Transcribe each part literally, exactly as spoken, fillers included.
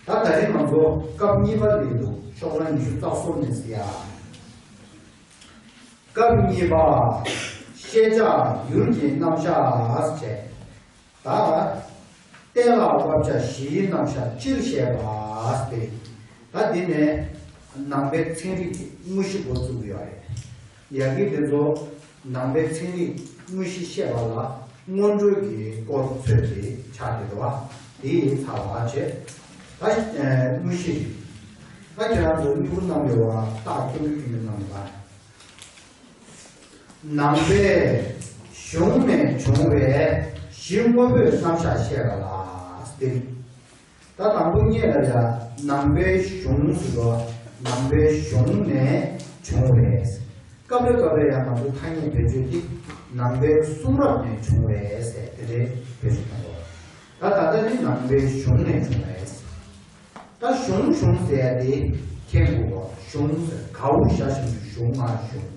ད་ད་རེས་ང་ཚོ་སྐབས་གཉིས་པ་སླེབས་འདུག་ཤོག་གྲངས་ཉི་ཤུ་རྩ་གསུམ་ནས་ཟེར་ཡ། སྐབས་གཉིས་པ། ཤེས་བྱ་ཡུལ་གྱི་རྣམ་གཞག་བྱས། ད། གཏན་ལ་དབབ་བྱ་གཞིའི་རྣམ་གཞག་སྤྱིར་བཤད་པ་སྟེ། ད་འདི་ནས་ནང་པའི་ཚན་རིག་གི་དངོས་གཞི་འགོ་བཙུགས་ཡོད་རེད། ཡ་གི་འདི་ཚོ་ནང་པའི་ཚན་རིག་དངོས་གཞི་བཤད་པ་ལ་སྔོན་འགྲོའི་གི་སྐོར་ཚོད་ཀྱི་ཆ་དེ་འདུག་བ། དེ་ཡིས་ཚར་བ་བྱས། ད་དངོས་གཞི། ད་ཁྱེད་རང་ཚོ་སྨྱུ་གུ་བསྣམས་ཡོད་བ། རྟགས་ཁྱོད་ཀྱི་ཁྱོད་ཀྱི་བསྣམས་ཡོད་པ། ནང་པའི་གཞུང་ནས་བྱུང་བའི་གཞི་དངོས་པོའི་རྣམ་གཞག་བཤད་པ་ལ་སྟེ། ད་དང་པོ་ཉིད་ལ་ཡང་ནང་པའི་གཞུང་ཟེར་བ། ནང་པའི་གཞུང་ནས་བྱུང་བའི། སྐབས་རེ་སྐབས་རེ་ཡང་ང་ཚོ་ཐ་སྙད་བེད་སྤྱོད་འདི་ནང་པའི་གསུང་རབ་ནས་བྱུང་བའི་ཟེར་དེ་འདྲའི་བེད་སྤྱོད་གཏོང་གི་ཡོད། ད་ད་ལྟ་ནི་ནང་པའི་གཞུང་ནས་བྱུང་བའི། ད་གཞུང་གཞུང་ཟེར་ཡ་དེ་མཁྱེན་དགོས་པ། གཞུང་ཟེར་གའུ་ཞྭ་ཞིག་གི་གཞུང་མ་གཞུང་།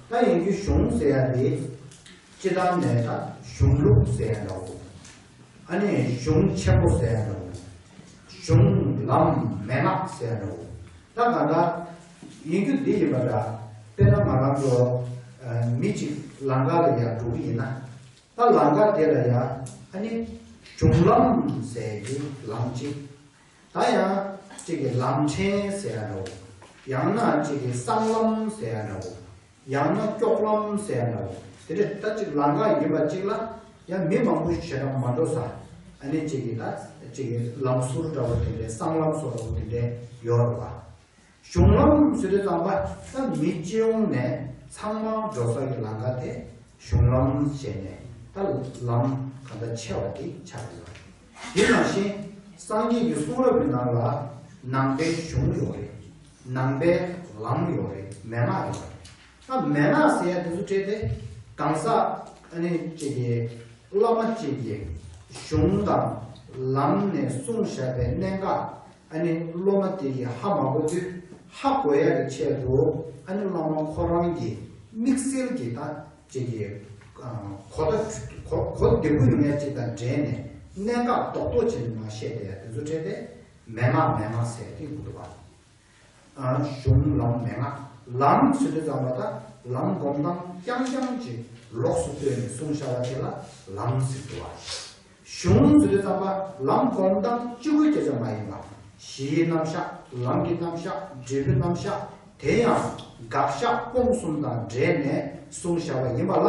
ད་ཡིན་རྒྱུ་གཞུང་ཟེར་ཡ་དེ་སྤྱི་བཏང་ནས་ད་གཞུང་ལུགས་ཟེར་ཡ་འདྲ་བོ། ཨ་ནི་གཞུང་ཆེན་པོ་ཟེར་ཡ་འདྲ་བོ། གཞུང་ལམ་མན་ངག་ཟེར་ཡ་འདྲ་བོ། ད་ག་འདྲ་ཡིན་རྒྱུ་འདི་ཡིན་པ་འདྲ། དཔེར་ན་ང་རང་ཚོ་མི་གཅིག་ལམ་ཁ་ལ་ཡར་འགྲོ་གི་ཡིན་ན། ད་ལམ་ཁ་དེ་ལ་ཡ་ཨ་ནི་གཞུང་ལམ་ཟེར་གྱི་ལམ་གཅིག་ད་ཡང་གཅིག་གི་ལམ་ཕྲན་ཟེར་ཡ་འདྲ་བོ། ཡང་ན་གཅིག་གི་སྲང་ལམ་ཟེར་ཡ་འདྲ་བོ། ཡང་ན་ཀྱོག་ལམ་ཟེར་ཡ་འདྲ་བོ། དེ་འདྲ་ད་གཅིག་ལམ་ཁ་ཡིན་པ་གཅིག་ལ་ཡང་མི་མང་པོ་ཞེ་དྲག་མ་འགྲོ་ས། ཨ་ནི་གཅིག་གི་ད་གཅིག་གི་ལམ་ཟུར་འདྲ་བོ་དེ་འདྲའི་སྲང་ལམ་ཟུར་འདྲ་བོ་དེ་འདྲའི་ཡོད་རེད་བ། གཞུང་ལམ་ཟེར་དུས་ཙམ་པ་ད་མི་སྤྱི་ཡོངས་ནས་ཚང་མ་འགྲོ་ས་གི་ལམ་ཁ་དེ་གཞུང་ལམ་བྱས་ནས་ད་ལམ་གང་འདྲ་ཆེ་བ་དེ་ཆགས་ཡོད། དེ་ནང་བཞིན་སངས་རྒྱས་ཀྱི་གསུང་རབ་ཀྱི་ནང་ལ་ནང་པའི་གཞུང་ཡོད་རེད། ནང་པའི་ལམ་ཡོད་རེད། མན་ངག་ཡོད་རེད། ད་མན་ངག་ཟེར་ཡ་དེ་ཚོ་སྤྲད་དེ་གང་ཟག་ཨ་ནི་གཅིག་གི་བླ་མ་གཅིག་གི་གཞུང་དང་ལམ་ནས་གསུངས་བཞག་པའི་གནད་འགག་ཨ་ནི་སློབ་མ་དེ་ཡིས་ཧ་མ་གོ་དུས་ཧ་གོ་ཡ་གི་ཆེད་དུ་ཨ་ནི་བླ་མ་ཁོ་རང་གི་དམིགས་བསལ་གྱི་ད་ཅིག་གི་གོ་ད་གོ་གོ་བདེ་པོ་ཡོང་ཡ་ཅིག་དང་འབྲེལ་ནས་གནད་འགག་རྡོག་རྡོག་བྱས་ནས་མ་བཤད་དེ་ཡ་དེ་ཚོ་འཕྲད་དེ་མན་ངག་མན་ངག་ཟེར་གྱི་འདུག་བ། གཞུང་ལམ་མན་ངག་ལམ་ཟེར་དུས་ཙམ་པ་ད་ལམ་སྒོམ་སྟངས་རྐྱང་རྐྱང་ཅིག་ལོགས་སུ་བཏོན་ནས་གསུངས་བཞག་པ་དེ་ལ་ལམ་ཟེར་གྱི་འདུག་བ། གཞུང་ཟེར་དུས་ཙམ་པ་ལམ་སྒོམ་སྟངས་གཅིག་པུའི་སྐད་ཆ་མ་ཡིན་པ། གཞིའི་རྣམ་གཞག་ལམ་གྱི་རྣམ་གཞག་འབྲས་བུའི་རྣམ་གཞག་དེ་ཡང་དགག་བཞག་སྤོང་གསུམ་དང་འབྲེལ་ནས་གསུངས་བཞག་པ་ཡིན་པ་ལ།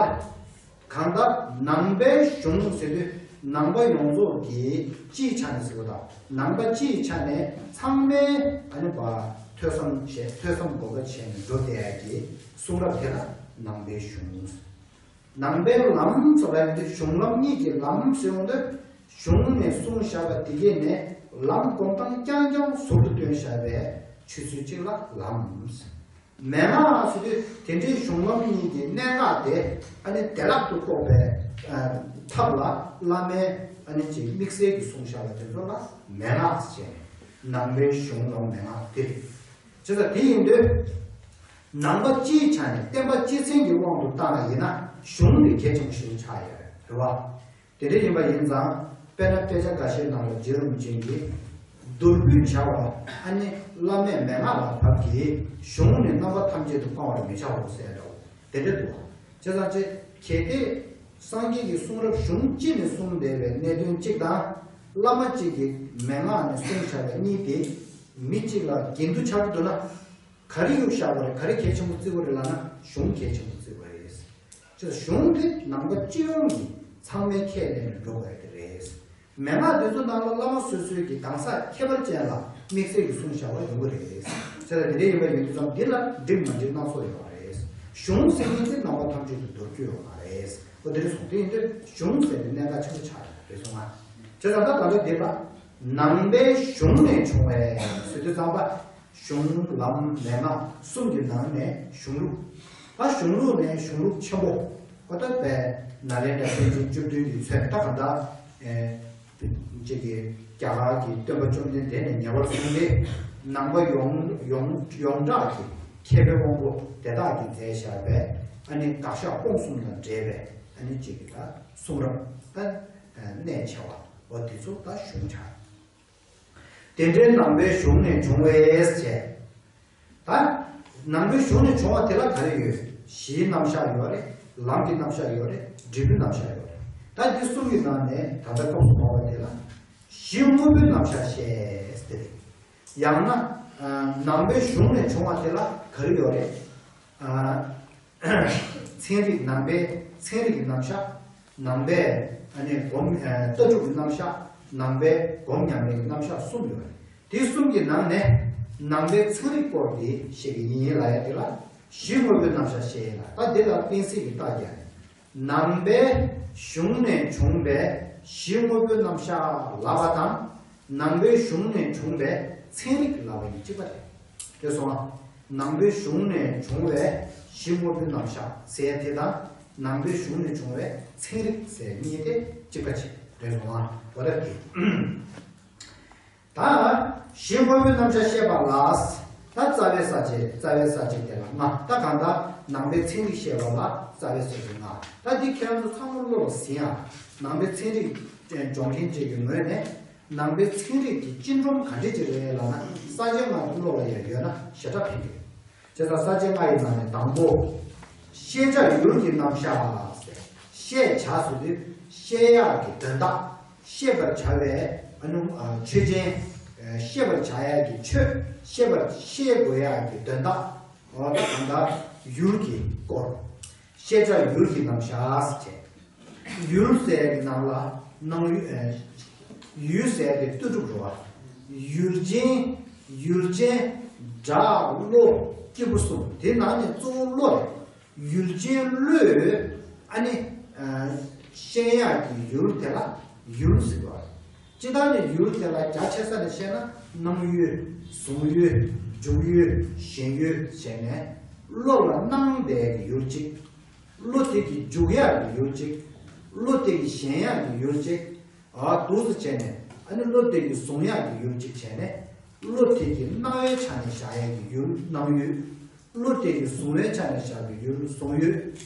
གང་ལྟར་ནང་པའི་གཞུང་ཟེར་དུས་ནང་པ་ཡོངས་རྫོགས་ཀྱི་སྤྱིའི་ཆ་ནས་ཟེར་བ་དང་ནང་པ་སྤྱིའི་ཆ་ནས་ཚང་མས་ཨ་ནི་བ་ཐོས་བསམ་བྱས་ཐོས་བསམ་སྒོམ་པ་བྱས་ནས་འགྲོ་བསྡད་ཡ་གི་གསུང་རབ་དེ་ལ་ནང་པའི་གཞུང་། ནང་པའི་ལམ་ཟེར་བ་ཡིན་དུས་གཞུང་ལམ་གཉིས་ཀྱི་ལམ་ཟེར་ཡོང་དུས་གཞུང་ནས་གསུངས་བཞག་པ་དེ་གས་ནས་ལམ་སྒོམ་སྟངས་རྐྱང་རྐྱང་ཟུར་དུ་བཏོན་བཞག་པའི་ཆོས་ཚུལ་གཅིག་ལ་ལམ། མན་ངག་ཟེར་དུས་དེ་འདྲའི་གཞུང་ལམ་གཉིས་ཀྱི་གནད་འགག་དེ་ཨ་ནི་བདེ་བླག་ཏུ་རྟོགས་པའི་ཐབས་ལ་བླ་མའི་ཨ་ནི་ཅིག་དམིགས་བསལ་གྱིས་གསུངས་བཞག་པ་དེ་ཚོ་ལ་མན་ངག་ཟེར་ནས་ནང་པའི་གཞུང་ལམ་མན་ངག་དེ་རེད། བྱས་ཙང་དེ་ཡིན་དུས། ནང་པ་སྤྱིའི་ཆ་ནས་བསྟན་པ་སྤྱི་ཚན་གྱི་དབང་དུ་བཏང་བ་ཡིན་ན་གཞུང་དེ་གལ་ཆེན་པོ་ཞིག་ཆགས་ཡོད་རེད་བ། དེ་འདྲ་ཡིན་པ་ཡིན་ཙང་དཔེར་ན་དཔེ་ཆ་འགའ་ཤས་ནང་ལ་རྗེ་རིན་པོ་ཆེ་གིས་མདོར་བསྡུས་བྱ་བ་ཨ་ནི་བླ་མས་མན་ངག་ལ་བབས་ཀྱིས་གཞུང་ནི་རྣམ་པ་ཐམས་ཅད་དུ་སྤང་བར་མི་བྱའོ་ཟེར་འདྲ་བོ་དེ་འདྲ་འདུག་བ། བྱས་ཙང་ཅི་གལ་ཏེ་སངས་རྒྱས་ཀྱི་གསུང་རབ་གཞུང་གཅིག་ནས་གསུངས་བསྡད་པའི་གནད་དོན་གཅིག་དང་བླ་མ་གཅིག་གིས་མན་ངག་ནས་གསུངས་བཞག་པ་གཉིས་དེ་མི་གཅིག་ལ་འགལ་འདུ་ཆགས་ཀྱི་འདུག་ན། ག་རེ་གཡུག་བཞག་པ་རེད། ག་རེ་གལ་ཆེན་པོ་བརྩི་དགོས་རེད་ལབ་ན་གཞུང་གལ་ཆེན་པོ་བརྩི་དགོས་རེད། ཅེས་གཞུང་དེ་ནང་པ་སྤྱི་ཡོངས་ཀྱིས་ཚང་མས་ཁས་ལེན་ནས་འགྲོ་དགོས་རེད་དེ་རེད། མན་ངག་དེ་ཚོ་ནང་ལ་བླ་མ་སོ་སོའི་གི་གང་ཟག་ཁྱད་པར་ཅན་ལ་དམིགས་བསལ་གྱི་གསུངས་བཞག་པ་ཡོང་གི་རེད། ཅེས་ལ་དེ་འདྲ་ཡིན་པ་ཡིན་དུས་ཙམ་འདི་ལ་འགྲིག་མ་འགྲིག་སྣ་ཚོགས་ཡོད་པ་རེད། གཞུང་ཟེར་མཁན་དེ་ནང་པ་ཐམས་ཅད་དུ་མདོར་བསྡུས་ཡོད་པ་རེད། འོ་དེ་འདྲ་སོང་དེ་ཡིན་དུས་གཞུང་ཟེར་ནས་གནད་འགག་ཆེན་པོ་ཆགས་ཡོད་རེད་སོང་ང་། བྱས་ཙང་ད་ད་ལྟ་འདི་ལ་ནང་པའི་གཞུང་ནས་བྱུང་བའི་ཟེར་དུས་ཙམ་པ། གཞུང་ལམ་མན་ངག་གསུམ་གྱི་ནང་ནས་གཞུང་ལུགས། ད་གཞུང་ལུགས་ནས་གཞུང་ལུགས་ཆེན་པོ། ཨོ་ད་པའི་ནཱ་ལེནྡྲ་པཎ་ཆེན་བཅུ་བདུན་གྱི་མཚོན་ད་ག་ད། ཅིག་གི་རྒྱ་གར་གྱི་སྟོན་པ་བཅོམ་ལྡན་འདས་ནས་ཉེ་བར་བཟུང་སྟེ། ནང་པ་ཡོངས་ཡོངས་ཡོངས་གྲགས་ཀྱི་མཁས་པའི་དབང་པོ་དེ་དག་གིས་མཛད་བཞག་པའི་ཨ་ནི་དགག་བཞག་སྤོང་གསུམ་དང་འབྲེལ་བའི་ཨ་ནི་ཅིག་གི་ད་གསུང་རབ་ད་གནད་ཆེ་བ་འོ་དེ་ཚོ་ད་གཞུང་ཆགས། དེ་འདྲའི་ནང་པའི་གཞུང་ནས་བྱུང་བས་བྱས། ད་ནང་པའི་གཞུང་ནས་བྱུང་བ་དེ་ལ་ག་རེ་ཡོད། གཞིའི་རྣམ་གཞག་ཡོད་རེད། ལམ་གྱི་རྣམ་གཞག་ཡོད་རེད། འབྲས་བུའི་རྣམ་གཞག་ཡོད་རེད། ད་འདི་གསུམ་གྱི་ནང་ནས་ད་ལྟ་སྐབས་སུ་བབས་པ་དེ་ལ་གཞི་དངོས་པོའི་རྣམ་གཞག་བཤད་དེ་རེད། ཡང་ན་ནང་པའི་གཞུང་ནས་བྱུང་བ་དེ་ལ་ག་རེ་ཡོད་རེད། ཚན་རིག་ནང་པའི་ཚན་རིག་གི་རྣམ་གཞག་ནང་པའི་ཨ་ནི་སྒོམ་ལྟ་གྲུབ་ཀྱི་རྣམ་གཞག་ནང་པའི་སྒོམ་ཉམས་ལེན་གྱི་རྣམ་གཞག་གསུམ་ཡོད་རེད། དེ་གསུམ་གྱི་ནང་ནས་ནང་པའི་ཚན་རིག་སྐོར་འདི་བཤད་ཀྱི་ཡིན་ལ་ཡ་དེ་ལ་གཞི་དངོས་པོའི་རྣམ་གཞག་བཤད་ཡིན་ལ། ད་དེ་ལ་གཏན་ཚིགས་ཀྱི་རྟགས་རྒྱག་ནས་ནང་པའི་གཞུང་ནས་བྱུང་བའི་གཞི་དངོས་པོའི་རྣམ་གཞག་ལབ་པ་དང་། ནང་པའི་གཞུང་ནས་བྱུང་བའི་ཚན་རིག་ལབ་པ་ཡིན་གཅིག་པ་རེད། དེ་སོང་ང་། ནང་པའི་གཞུང་ནས་བྱུང་བའི་གཞི་དངོས་པོའི་རྣམ་གཞག་ཟེར་དེ་དང་། ནང་པའི་གཞུང་ནས་བྱུང་བའི་ཚན་རིག་ཟེར་གཉིས་དེ་གཅིག་པ་ཅིག་རེད་སོང་ང་། འོ་ད་དེ། ད་གཞི་དངོས་པོའི་རྣམ་གཞག་བཤད་པ་ལ། ད་རྩ་བའི་ས་བཅད། རྩ་བའི་ས་བཅད་དེ་ལ་ལྔ། ད་གང་ལྟར་ནང་པའི་ཚན་རིག་བཤད་པ་ལ་རྩ་བའི་ས་བཅད་ལྔ། ད་འདི་ཁྱེད་རང་ཚོ་ཚང་མ་བློ་ལ་ཟིན་ཡ། ནང་པའི་ཚན་རིག་སྦྱོང་མཁན་ཅིག་གི་ངོས་ནས། ནང་པའི་ཚན་རིག་གི་སྤྱི་སྒྲོམ་ག་འདྲ་ཅིག་རེད་ལབ་ན། ས་བཅད་ལྔ་དེ་བློ་ལ་ཡང་ཡོད་ན་ཞེ་དྲག་ཕན་གྱི་རེད། བྱས་ཙང་ས་བཅད་ལྔ་ཡི་ནང་ནས་དང་པོ། ཤེས་བྱ་ཡུལ་གྱི་རྣམ་གཞག་ཟེར། ཤེས་བྱ་ཟེར་དུས་ཤེས་ཡག་གི་དོན་དག་ཤེས་པར་བྱ་བའི་ཨ་ནི་ཆོས་ཅན། ཤེས་པར་བྱ་ཡག་གི་ཆོས། ཤེས་པར་ཤེས་དགོས་ཡག་གི་དོན་དག་འོ་ད་གང་ལྟར་ཡུལ་གྱི་སྐོར། ཤེས་བྱ་ཡུལ་གྱི་རྣམ་གཞག་ཟེར་བྱས། ཡུལ་ཟེར་གྱི་ནང་ལ་སྣང་ཡུལ། ཡུལ་ཟེར་དེ་ལྟོས་གྲུབ་རེད་བ། ཡུལ་ཅན། ཡུལ་ཅན། སྒྲ། བློ། སྐྱེས་བུ་གསུམ། དེ་ནང་ནས་གཙོ་བོ་བློ་རེད། ཡུལ་ཅན་བློས་ཨ་ནི་ཤེས་ཡག་གི་ཡུལ་དེ་ལ་ཡུལ་ཟེར་བ། སྤྱིར་བཏང་ནས་ཡུལ་དེ་ལ་རྒྱ་ཆེ་ས་ནས་བཤད་ན་སྣང་ཡུལ། གཟུང་ཡུལ། འཇུག་ཡུལ། ཞེན་ཡུལ་བྱས་ནས། བློ་ལ་སྣང་བསྡད་ཀྱི་ཡུལ་གཅིག་བློ་དེ་གི་འཇུག་ཡག་གི་ཡུལ་གཅིག་བློ་དེ་གི་ཞེན་ཡག་གི་ཡུལ་གཅིག་འོ་འདུག་སེ་བྱས་ནས། ཨ་ནི་བློ་དེ་གི་གཟུང་ཡག་གི་ཡུལ་གཅིག་བྱས་ནས། བློ་དེ་གི་སྣང་བའི་ཆ་ནས་བཞག་ཡག་གི་ཡུལ་སྣང་ཡུལ། བློ་དེ་གི་གཟུང་བའི་ཆ་ནས་བཞག་པའི་ཡུལ་གཟུང་ཡུལ།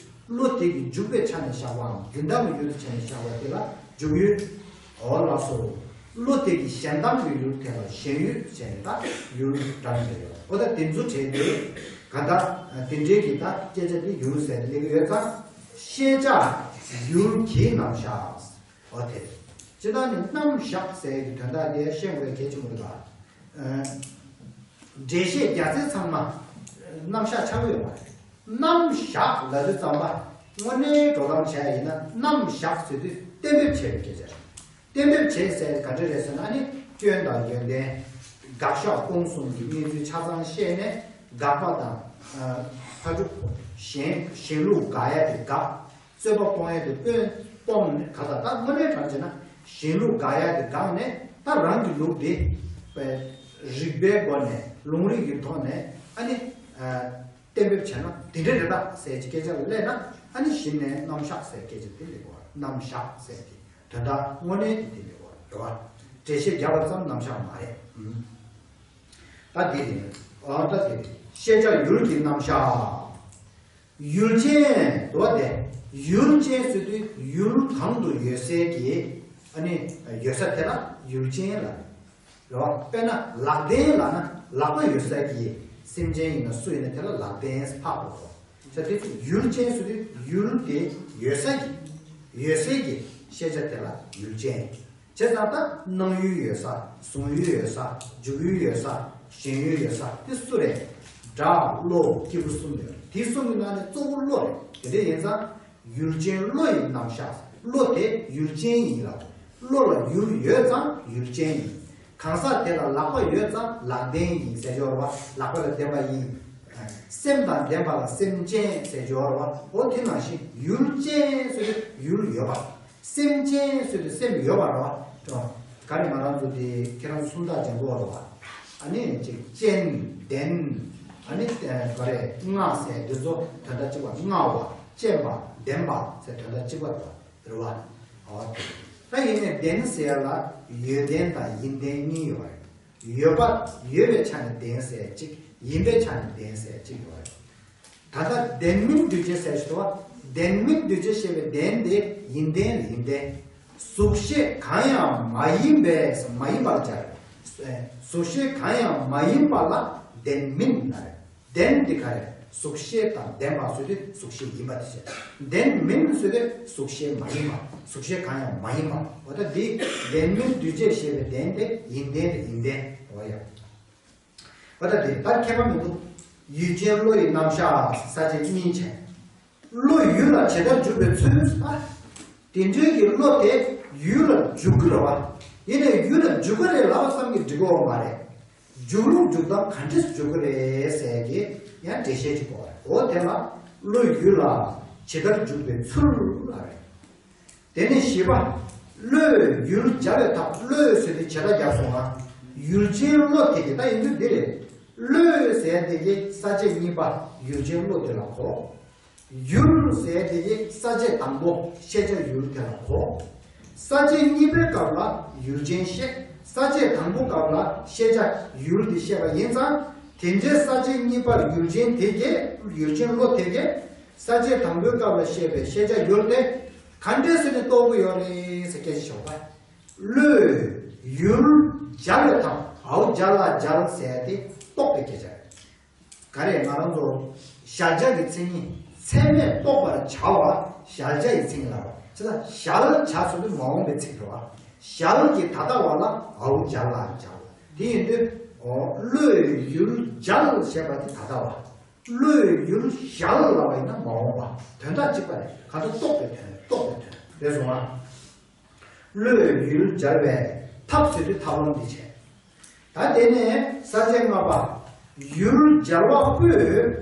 བློ་དེ་གི་འཇུག་པའི་ཆ་ནས་བཞག་པའམ་རྒྱུན་གཏན་གྱི་ཡུལ་དུ་བྱས་ནས་བཞག་པ་དེ་ལ་འཇུག་ཡུལ། འོ་ལགས་སོ། བློ་དེ་གི་ཞེན་གཏམ་གྱི་ཡུལ་དེ་ལ་ཞེན་ཡུལ་བྱས་ནས་ད་ཡུལ་འདྲ་མི་འདྲ་ཡོད། འོ་ད་དེ་ཚོ་བྲལ་ཏེ། ག་ད་དེ་འདྲའི་གི་ད་སྐད་ཆ་དེ་ཡུལ་ཟེར་ཏེ་སླེབས་ཀྱི་ཡོད་ཙང་། ཤེས་བྱ་ཡུལ་གྱི་རྣམ་གཞག་འོ་དེ། སྤྱིར་བཏང་ནི་རྣམ་གཞག་ཟེར་གྱི་དོན་དག་དེ་ཤེས་དགོས་གལ་ཆེན་པོ་རེད་པ། འགྲེལ་བཤད་རྒྱག་ཚད་ཚང་མ་རྣམ་གཞག་ཆགས་ཀྱི་ཡོད་མ་རེད། རྣམ་གཞག་ལབ་དུས་ཙམ་པ་དངོས་གནས་འགྲོ་སྟངས་བྱས་ཡིན་ན་རྣམ་གཞག་ཟེར་དུས་གཏན་འབེབས་བྱས་པའི་སྐད་ཆ་རེད། གཏན་འབེབས་བྱས་ཟེར་ག་འདྲ་རེད་ཟེར་ན་ནི་སྐྱོན་དང་ཡོན་ཏན། དགག་བཞག་སྤོང་གསུམ་གྱི་གནས་ཚུལ་ཆ་ཚང་ཤེས་ནས་དགག་པ་དང་། ཕར་ཕྱོགས་གཞན་གཞན་ལུགས་དགག་ཡ་དེ་དགག་རྩོད་པ་སྤོང་ཡས་དེ་སྤོང་སྤོང་ནས་ག་ད་ད་དངོས་གནས་དྲང་བྱས་ན་གཞན་ལུགས་དགག་ཡ་དེ་དགག་ནས་ད་རང་གི་ལུགས་དེ་རིགས་པའི་སྒོ་ནས་ལུང་རིགས་ཀྱི་ཐོག་ནས་ཨ་ནི་གཏན་འབེབས་བྱས་ན་དེ་འདྲ་རེད་ད་ཟེར་གྱི་སྐད་ཆ་ལ་སླེབས་ན་ཨ་ནི་གཞི་ནས་རྣམ་གཞག་ཟེར་སྐད་ཆ་དེ་སླེབས་དགོས། རྣམ་གཞག་ཟེར་གྱི་དོན་དག་དངོས་གནས་དེ་དེ་སླེབས་དགོས་རེད་བ། འགྲེལ་བཤད་རྒྱབ་པ་ཙམ་རྣམ་གཞག་མ་རེད། ད་དེ་རེད། ཨ་ད་དེ་རེད། ཤེས་བྱ་ཡུལ་གྱི་རྣམ་གཞག་ཡུལ་ཅན་དུ་བ་དེ། ཡུལ་ཅན་ཟེར་དུས་ཡུལ་གང་དུ་ཡོད་སའི་གི་ཨ་ནི་ཡོད་ས་དེ་ལ་ཡུལ་ཅན་ལབ་རེད་བ། དཔེར་ན་ལག་ལྡན་ལབ་ན་ལག་པ་ཡོད་ས་གི་སེམས་ཅན་ཡིན་ན་སུ་ཡིན་ན་དེ་ལ་ལག་ལྡན་ཕག་པ་གོ། ས་དེ་ཚོ་ཡུལ་ཅན་ཟེར་དུས་ཡུལ་དེ་ཡོད་ས་གི་ཡོད་སའི་གི་ཤེས་བྱ་དེ་ལ་ཡུལ་ཅན། བྱས་ཙང་ད་སྣང་ཡུལ་ཡོད་ས། གཟུང་ཡུལ་ཡོད་ས། འཇུག་ཡུལ་ཡོད་ས། ཞེན་ཡུལ་ཡོད་ས་དེ་སུ་རེད། སྒྲ། བློ། སྐྱེས་བུ་གསུམ་ཡོད་རེད། དེ་གསུམ་གྱི་ནང་ནས་གཙོ་བོ་བློ་རེད། དེ་འདྲ་ཡིན་ཙང་ཡུལ་ཅན་བློ་ཡི་རྣམ་གཞག་བློ་དེ་ཡུལ་ཅན་ཡིན་ལ། བློ་ལ་ཡུལ་ཡོད་ཙང་ཡུལ་ཅན་ཡིན། གང་ཟག་དེ་ལ་ལག་པ་ཡོད་ཙང་ལག་ལྡན་ཡིན་ཟེར་ཡོད་རེད་བ། ལག་པ་དང་ལྡན་པ་ཡིན། སེམས་དང་ལྡན་པ་ལ་སེམས་ཅན་ཟེར་ཡོད་རེད་བ། འོ་དེ་ནང་བཞིན་ཡུལ་ཅན་ཟེར་དུས་ཡུལ་ཡོད་པ། སེམས་ཅན་ཟེར་དུས་སེམས་ཡོད་པ་རེད་བ། ག་རེ་ང་རང་ཚོ་དེ་ཁྱེད་རང་ཚོ་སུམ་རྟགས་ཅན་པོ་རེད་བ། ཨ་ནི་ཅིག་ཅན། ལྡན། ཨ་ནི་ག་རེ་ལྔ་ཟེར་དེ་ཚོ་དོན་དག་གཅིག་པ། ལྔ་བ། ཅན་པ། ལྡན་པ་ཟེར་དོན་དག་གཅིག་པ་རེད་བ། རེད་བ། འོ་དེ། ད་ཡིན་ནའི་ལྡན་ཟེར་ཡ་ལ་ཡོད་ལྡན་དང་ཡིན་ལྡན་གཉིས་ཡོད་རེད། ཡོད་པ་ཡོད་པའི་ཆ་ནས་ལྡན་ཟེར་གཅིག་ཡིན་པའི་ཆ་ནས་ལྡན་ཟེར་གཅིག་ཡོད་རེད། ད་ལྟ་ལྡན་མིན་འདུས་བྱས་ཟེར་ཞིག་འདུག་བ། ལྡན་མིན་འདུས་བྱས་ཞེས་པའི་ལྡན་དེ་ཡིན་ལྡན་ལ་ཡིན་ཏེ། གཟུགས་ཤེས་གང་ཡང་མ་ཡིན་པས་མ་ཡིན་པར་སྦྱར། གཟུགས་ཤེས་གང་ཡང་མ་ཡིན་པ་ལ་ལྡན་མིན་ལ་རེད། ལྡན་དེ་ག་རེ། གཟུགས་ཤེས་དང་ལྡན་པ་ཟེར་དུས་གཟུགས་ཤེས་ཡིན་པ་དེ་བཤད། ལྡན་མིན་ཟེར་དུས་གཟུགས་ཤེས་མ་ཡིན་པ། གཟུགས་ཤེས་གང་ཡང་མ་ཡིན་པ། འོ་ད་འདི་ལྡན་མིན་འདུས་བྱས་ཞེས་པའི་ལྡན་དེ་ཡིན་ལྡན་དེ་ཡིན་ལྡན། འོ་ཡ། འོ་ད་དེ་ལྟར་ཁྱད་པར་མི་འདུག་ཡུལ་ཅན་བློ་ཡི་རྣམ་གཞག་ས་བཅད་གཉིས་བྱས། བློ་ཡུལ་ལ་ཇི་ལྟར་འཇུག་པའི་ཚུལ། ཨ། དེ་འདྲའི་གི་བློ་དེ་ཡུལ་ལ་འཇུག་གི་རེད་བ། ཡིན་ནའི་ཡུལ་ལ་འཇུག་གི་རེད་ལབ་པ་ཙམ་གྱིས་འགྲིག་གི་ཡོད་མ་རེད། འཇུག་ལུགས་འཇུག་སྟངས་ག་འདྲས་འཇུག་གི་རེད་ཟེར་གྱི་ཡང་འགྲེལ་བཤད་ཅིག་དགོས་རེད། འོ་དེ་ལ་བློ་ཡུལ་ལ་ཇི་ལྟར་འཇུག་པའི་ཚུལ་ལ་རེད། དེ་ནས་བཞི་པ། བློས་ཡུལ་སྦྱར་བའི་ཐབས། བློས་ཟེར་དེ་བྱེ་བྲག་བརྒྱབ་སོང་ང་། ཡུལ་ཅན་བློ་དེ་གི་ད་ཡིན་དུས་འདི་རེད། བློས་ཟེར་དེ་གི་ས་བཅད་གཉིས་པ། ཡུལ་ཅན་བློ་དེ་ལ་གོ། ཡུལ་ཟེར་དེ་གི་ས་བཅད་དང་པོ་ཤེས་བྱ་ཡུལ་དེ་ལ་གོ། ས་བཅད་གཉིས་པའི་སྐབས་ལ་ཡུལ་ཅན་ཤེས། ས་བཅད་དང་པོའི་སྐབས་ལ་ཤེས་བྱ་ཡུལ་དེ་བཤད་པ་ཡིན་ཙང་། དེ་འདྲའི་ས་བཅད་གཉིས་པར་ཡུལ་ཅན་དེ་གས། ཡུལ་ཅན་བློ་དེ་གས། ས་བཅད་དང་པོའི་སྐབས་ལ་བཤད་པའི་ཤེས་བྱ་ཡུལ་དེ། ག་འདྲས་ཟེར་ནས་རྟོགས་ཀྱི་ཡོད་རེད་ཟེར་སྐད་ཆ་ཞོག་པ། བློས་ཡུལ་སྦྱར་བའི་ཐབས། འའོ་སྦྱར་ལ་སྦྱར་ཟེར་དེ་རྟོགས་པའི་སྐད་ཆ་རེད། ག་རེ་ང་རང་ཚོ་གཞལ་བྱ་གི་མཚན་ཉིད་ཚད་མས་རྟོགས་པར་བྱ་བ་གཞལ་བྱ་ཡི་མཚན་ཉིད་ལ་བ། ཅི་ལྟར་གཞལ་བྱ་ཟེར་དུས་མ་འོངས་པའི་ཚིག་རེད་བ། གཞལ་གྱི་ད་ལྟ་བ་ལ་འའོ་སྦྱར་ལ་སྦྱར་བ། དེ་ཡིན་དུས་འོ་བློས་ཡུལ་སྦྱར་ཞེས་པ་དེ་ད་ལྟ་བ། བློས་ཡུལ་གཞལ་ལབ་པ་ཡིན་ན་མ་འོངས་པ། དོན་དག་གཅིག་པ་རེད། གང་ལྟར་རྟོགས་པའི་དོན། རྟོགས་པའི་དོན་རེད་སོང་ང་། བློས་ཡུལ་སྦྱར་བའི་ཐབས་ཟེར་དུས་ཐབས་ལམ་འདི་བྱས། ད་དེ་ནས་ས་བཅད་ལྔ་པ། ཡུལ་སྦྱར་བ་པོས་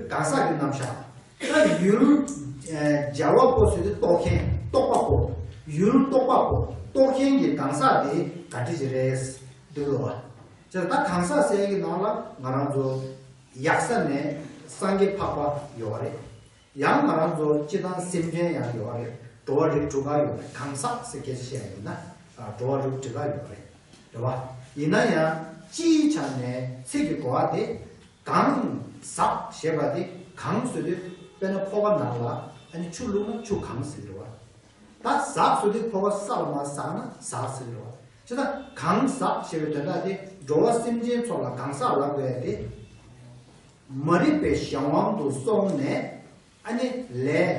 གང་ཟག་གི་རྣམ་གཞག་ད་ཡུལ་ཨ་སྦྱར་བ་པོ་ཟེར་དུས་རྟོགས་མཁན། རྟོག་པ་པོ། ཡུལ་རྟོག་པ་པོ། རྟོགས་མཁན་གྱི་གང་ཟག་དེ་ག་འདྲ་ཞིག་རེད་འདུག་ལོ་བ། ཅེས་ད་གང་ཟག་ཟེར་གྱི་ནང་ལ་ང་རང་ཚོ་ཡག་ས་ནས་སངས་རྒྱས་འཕགས་པ་ཡོད་རེད། ཡང་ང་རང་ཚོ་སྤྱི་དང་སེམས་ཅན་ཡང་ཡོད་རེད། འགྲོ་བ་རིགས་དྲུག་ག་ཡོད་རེད། གང་ཟག་ཟེར་སྐད་ཆ་བཤད་ཡིན་ན་ཨ་འགྲོ་བ་རིགས་དྲུག་ག་ཡོད་རེད། རེད་བ། ཡིན་ན་ཡང་སྤྱིའི་ཆ་ནས་ཚིག་གི་གོ་བ་དེ་གང་ཟག་ཞེས་པ་དེ་གང་ཟེར་དུས་དཔེར་ན་ཁོག་པ་ནང་ལ་ཨ་ནི་ཆུ་བླུགས་ན་ཆུ་གང་ཟེར་གི་རེད་བ། ད་ཟག་ཟེར་དུས་ཁོག་པ་ས་ལ་མ་ཟག་ན་ཟག་ཟེར་གི་རེད་བ། ཅི་ད་གང་ཟག་ཞེས་པའི་དོན་དག་དེ་འགྲོ་བ་སེམས་ཅན་ཚོ་ལ་གང་ཟག་ལབ་དགོས་ཡ་དེ། མ་རིག་པའི་གཞན་དབང་དུ་སོང་ནས་ཨ་ནི་ལས་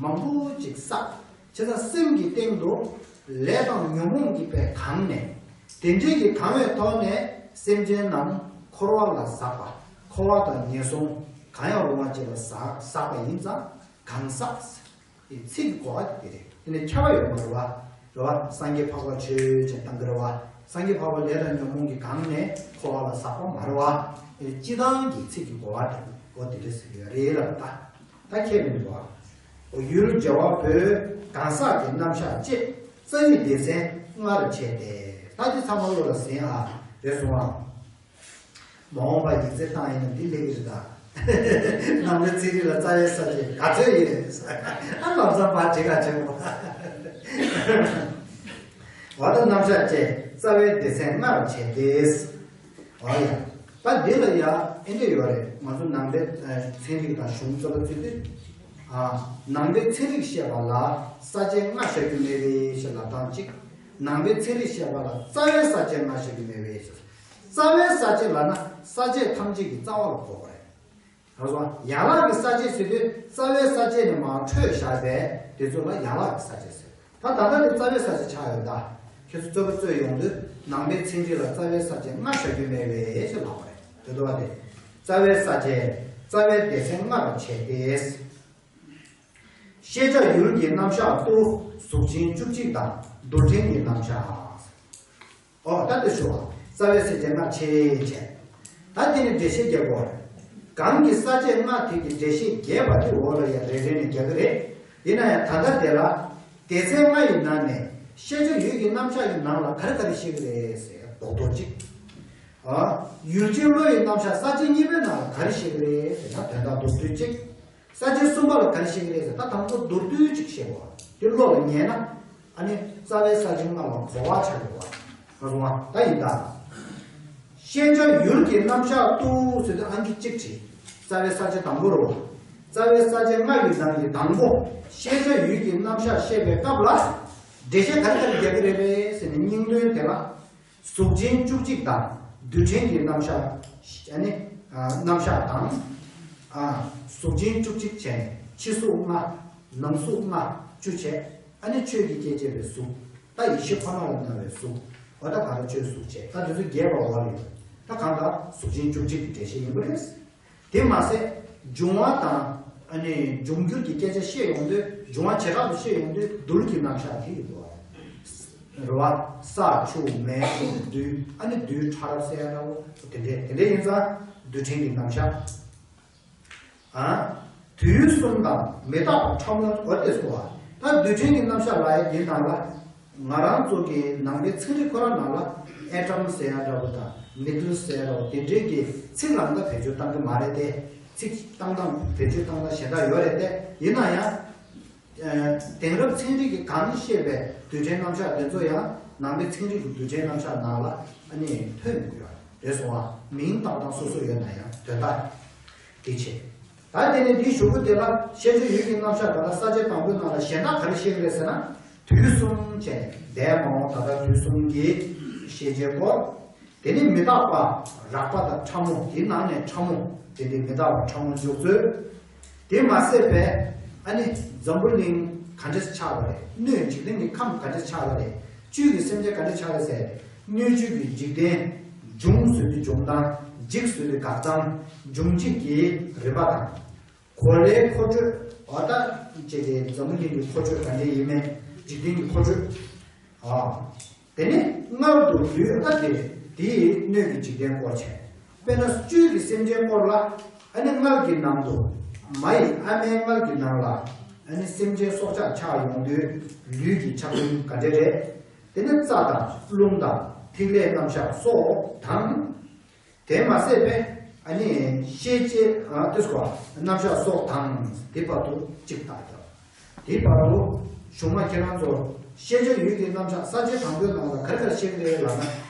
མང་པོ་ཅིག་བསགས། བྱས་ཙང་སེམས་ཀྱི་སྟེང་དུ་ལས་དང་ཉོན་མོངས་ཀྱིས་པས་གང་ནས། དེ་འདྲའི་གི་གང་བའི་ཐོག་ནས་སེམས་ཅན་རྣམས་འཁོར་བ་ལ་ཟག་པ། འཁོར་བ་དང་ངན་སོང་གང་ཡང་རུང་བ་ཅིག་ལ་ཟག་ཟག་པ་ཡིན་ཙང་གང་ཟག་ཚིག་གི་གོ་བ་དེ་རེད། དེ་ནས་ཁྱབ་པ་ཡོད་མ་རེད་བ། རེད་བ། སངས་རྒྱས་འཕགས་པ་ཆོས་ཅན་བཏང་གི་རེད་བ། སངས་རྒྱས་འཕགས་པ་ལས་དང་ཉོན་མོངས་ཀྱིས་གང་ནས་འཁོར་བ་ལ་ཟག་པ་མ་རེད་བ། སྤྱི་བཏང་གི་ཚིག་གི་གོ་བ་དེ་འོ་དེ་འདྲ་ཟེར་གྱི་ཡོད་རེད་ལབ་ད། ད་ཁྱད་མི་འདུག་བ། འོ་ཡུལ་སྦྱར་བ་པོས་གང་ཟག་གི་རྣམ་གཞག་ཅེས་རྩ་བའི་སྡེ་ཚན་ལྔར་ཕྱེ་སྟེ། ད་འདི་ཚང་མ་བློ་ལ་ཟིན་ཨ། རེད་སོང་ཨ། མ་འོངས་པ་ཡིག་ཚད་བཏང་ཡིན་ན་འདི་ལེགས་རེད་ད། ནང་པའི་ཚན་རིག་ལ་རྩ་བའི་ས་བཅད་ག་ཚོད་ཡིན་རེད། ཨ་ལམ་སང་ཕར་བྲིས་ག་བྱེད་དགོས། འོ་ད་རྣམ་གཞག་ཅེས་རྩ་བའི་སྡེ་ཚན་ལྔར་ཕྱེ་སྟེ། འོ་ཡ། ད་འདི་ལ་ཡ་ཨེ་འདྲ་ཡོད་རེད། ང་ཚོ་ནང་པའི་ཚན་རིག་དང་གཞུང་རྩོད་པ་རྩོད་དུས། ཨ། ནང་པའི་ཚན་རིག་བཤད་པ་ལ་ས་བཅད་ལྔ་བཞག་རྒྱུ་མེད་པའི་ཞེས་ལབ་སྟངས་གཅིག་ནང་པའི་ཚན་རིག་བཤད་པ་ལ་རྩ་བའི་ས་བཅད་ལྔ་བཞག་རྒྱུ་མེད་པའི་ཞེས། རྩ་བའི་ས་བཅད་ལབ་ན་ས་བཅད་ཐམས་ཅད་ཀྱི་རྩ་བ་ལ་གོ་དགོས་རེད། རེད་སོང་། ཡན་ལག་གི་ས་བཅད་ཟེར་དུས་རྩ་བའི་ས་བཅད་ནས་མར་འཕྲོས་བཞག་པས་དེ་ཚོ་ལ་ཡན་ལག་གི་ས་བཅད་ཟེར། ད་ད་ལྟ་དེ་རྩ་བའི་ས་བཅད་ཆགས་ཡོད་ད། ཁྱེད་ཚོ་རྩོད་པ་རྩོད་ཡོང་དུས་ནང་པའི་ཚན་རིག་ལ་རྩ་བའི་ས་བཅད་ལྔ་བཞག་རྒྱུ་མེད་པས་ཞེས་ལབ་པ་རེད། དེ་འདུག་བ་དེ། རྩ་བའི་ས་བཅད། རྩ་བའི་སྡེ་ཚན་ལྔར་ཕྱེ་སྟེ། ཤེས་བྱ་ཡུལ་གྱི་རྣམ་གཞག་ཏུ་གཟུགས་ཅན་བཅུ་གཅིག་དང་རྡུལ་ཕྲན་གྱི་རྣམ་གཞག་འོ་ད་དེ་ཞུ་བ། རྩ་བའི་ས་བཅད་ལྔར་ཕྱེ་བྱས། ད་དེ་ནི་འགྲེལ་བཤད་རྒྱག་དགོས་རེད། གང་གི་ས་བཅད་ལྔ་དེ་གི་འགྲེལ་བཤད་རྒྱས་པ་དེ་འོག་ལ་ཡང་རེ་རེ་ནས་རྒྱག་གི་རེད། ཡིན་ན་ཡང་ད་ལྟ་དེ་ལ། སྡེ་ཚན་ལྔ་ཡི་ནང་ནས་ཤེས་བྱ་ཡུལ་གྱི་རྣམ་གཞག་གི་ནང་ལ་ག་རེ་ག་རེ་བཤད་ཀྱི་རེད་ཟེར་རྡོག་རྡོག་གཅིག་ཨ། ཡུལ་ཅན་བློ་ཡི་རྣམ་གཞག་ས་བཅད་གཉིས་པའི་ནང་ལ་ག་རེ་བཤད་ཀྱི་རེད་ཟེར་ན་དོན་དག་མདོར་བསྡུས་གཅིག་ས་བཅད་གསུམ་པ་ལ་ག་རེ་བཤད་ཀྱི་རེད་ཟེར་ད་དང་པོ་མདོར་བསྡུས་གཅིག་བཤད་དགོས། དེ་བློ་ལ་ངེས་ན། ཨ་ནི་རྩ་བའི་ས་བཅད་ལྔ་ལ་གོ་བ་ཆགས་ཡོད་པ། ང་སོང་བ་ད་ཡིན་ད། ཤེས་བྱ་ཡུལ་གྱི་རྣམ་གཞག་ཏུ་ཟེར་དུས་ཨང་ཀི་གཅིག་བྲིས། རྩ་བའི་ས་བཅད་དང་པོ་རུ། རྩ་བའི་ས་བཅད་ལྔ་ཡི་ནང་གི་དང་པོ་ཤེས་བྱ་ཡུལ་གྱི་རྣམ་གཞག་བཤད་པའི་སྐབས་ལ། འགྲེལ་བཤད་ག་རེ་ག་རེ་རྒྱག་གི་རེད་པས་ཟེར་ནས་སྙིང་དོན་དེ་ལ། གཟུགས་ཅན་བཅུ་གཅིག་དང་ རྡུལ་ཕྲན་གྱི་རྣམ་གཞག་ཨ་ནི་ཨ་རྣམ་གཞག་དང་། ཨ་གཟུགས་ཅན་བཅུ་གཅིག་བྱས་ནས་ཕྱི་གཟུགས་ལྔ། ནང་གཟུགས་ལྔ་བཅུ་བྱས། ཨ་ནི་ཆོས་ཀྱི་སྐད་ཅེས་པའི་གཟུགས། ད་ཡེ་ཤེས་ཁོ་ན་ལ་སྣང་བའི་གཟུགས། འོ་ད་ག་ལ་ཆོས་གཟུགས་བྱས། ད་དེ་ཚོ་རྒྱས་པ་འོག་ལ་ཡོད། ད་གང་ལྟར་གཟུགས་ཅན་བཅུ་གཅིག་གི་འགྲེལ་བཤད་ཡིན་པ་རེད། དེ་མ་ཟད། འབྱུང་བ་དང་། ཨ་ནི་འབྱུང་འགྱུར་གྱི་སྐད་ཆ་བཤད་ཡོང་དུས། འབྱུང་བ་བྱེ་བྲག་ཏུ་བཤད་ཡོང་དུས་རྡུལ་གྱི་རྣམ་གཞག་དེ་ཡིན་པ་རེད་བ། ས་ཆུ་མེ་ཤིང་རྡུལ། ཨ་ནི་རྡུལ་ཕྲ་རབ་གསལ་འདྲ་བོ་དེ་འདྲས། དེ་འདྲས་ཡིན་ཙང་རྡུལ་ཕྲན་གྱི་རྣམ་གཞག་ཨ། དུས་གསུམ་དང་མི་རྟག་པ་ཕྲ་མོ་འོ་དེ་སོ། ད་རྡུལ་ཕྲན་གྱི་རྣམ་གཞག་ལབ་ཡ་འདི་ནང་ལ། ང་རང་ཚོ་གི་ནང་པའི་ཚན་རིག་ཁོ་རང་ནང་ལ་ཨེ་ཊམ་ཟེར་ཡ་འདྲ་བོ་དང་ནིའུ་ཀི་ལི་ཡ་སི་ཟེར་ཡ་འདྲ་བོ་དེ་འདྲའི་གི་ཚིག་ལ་ད་བེད་སྤྱོད་བཏང་གི་མ་རེད་དེ། ཚིག་བཏང་སྟངས་བེད་སྤྱོད་བཏང་སྟངས་གཞན་དག་ཡོད་རེད་དེ། ཡིན་ན་ཡང་། ཨ་དེང་རབས་ཚན་རིག་གིས་གང་བཤད་པའི་རྡུལ་ཕྲན་རྣམ་གཞག་དེ་ཚོ་ཡང་ནང་པའི་ཚན་རིག་གི་རྡུལ་ཕྲན་རྣམ་གཞག་ནང་ལ་ཨ་ནི་ཐོན་ཡོད་རེད་སོང་ཨ། མིང་བཏགས་སྟངས་སོ་སོ་ཡོད་ན་ཡང་དོན་དག་དེ་བྱེད། ད་དེ་ནས་འདིའི་གཞུག་གུ་དེ་ལ་ཤེས་བྱ་ཡུལ་གྱི་རྣམ་གཞག་ག་ལ་ས་བཅད་དང་པོའི་ནང་ལ་གཞན་དག་ག་རེ་བཤད་ཀྱི་རེད་ཟེར་ན། དུས་གསུམ་བྱས་ནས་འདས་མ་འོངས་ད་ལྟ་དུས་གསུམ་གྱི་ཤེས་བྱའི་སྐོར། དེ་ནི་མི་རྟག་པ་རགས་པ་དང་ཕྲ་མོ། དེའི་ནང་ནས་ཕྲ་མོ། དེ་ནི་མི་རྟག་པ་ཕྲ་མོ་འཇོག་ཚུལ། དེ་མ་ཟད་པས་ཨ་ནི་འཛམ་བུ་གླིང་ག་འདྲ་ཆགས་པ་རེད། སྣོད་འཇིག་རྟེན་གྱི་ཁམས་ག་འདྲ་ཆགས་པ་རེད། བཅུད་ཀྱི་སེམས་ཅན་ག་འདྲ་ཆགས་པ་ཟེར། སྣོད་བཅུད་ཀྱི་འཇིག་རྟེན་འབྱུང་ཟེར་དུས་འབྱུང་སྟངས། འཇིག་ཟེར་དུས་འགག་སྟངས། འབྱུང་འཇིག་གི་རིམ་པ་དང་། གོ་ལའི་འཁོར་སྤྲོད། འོ་ད་ཅེས་ཀྱི་འཛམ་བུ་གླིང་གི་འཁོར་སྤྲོད་ག་འདྲ་ཡིན་མིན། འཇིག་རྟེན་གྱི་འཁོར་སྤྲོད། ཨ། དེ་ནས་མངལ་དུ་ལུས་ད་དེ་དེའི་སྣོད་ཀྱི་འཇིག་རྟེན་སྐོར་བྱས། དཔེར་ན་བཅུད་ཀྱི་སེམས་ཅན་སྐོར་ལ། ཨ་ནི་མངལ་གྱི་ནང་དུ་མ་ཡི་ཨ་མའི་མངལ་གྱི་ནང་ལ་ཨ་ནི་སེམས་ཅན་སྲོག་ཆགས་ཆགས་ཡོང་དུས་ལུས་ཀྱི་ཆགས་རིམ་ག་འདྲ་རེད། དེ་ནས་རྩ་དང་རླུང་དང་ཐིག་ལེའི་རྣམ་གཞག་སོགས་དང་། དེ་མ་ཟད་པས་ཨ་ནི་ཤེས་བྱའི་ཨ་དེ་སོགས་རྣམ་གཞག་སོགས་དང་། དེ་བར་དུ་གཅིག་བཏགས་ཀྱང་། དེ་བར་དུ་གཞུག་མ་ཁྱེད་རང་ཚོ་ཤེས་བྱ་ཡུལ་གྱི་རྣམ་གཞག་ས་བཅད་དང་པོའི་ནང་ལ་ག་རེ་ག་རེ་བཤད་ཀྱི་རེད་ལབ་ན།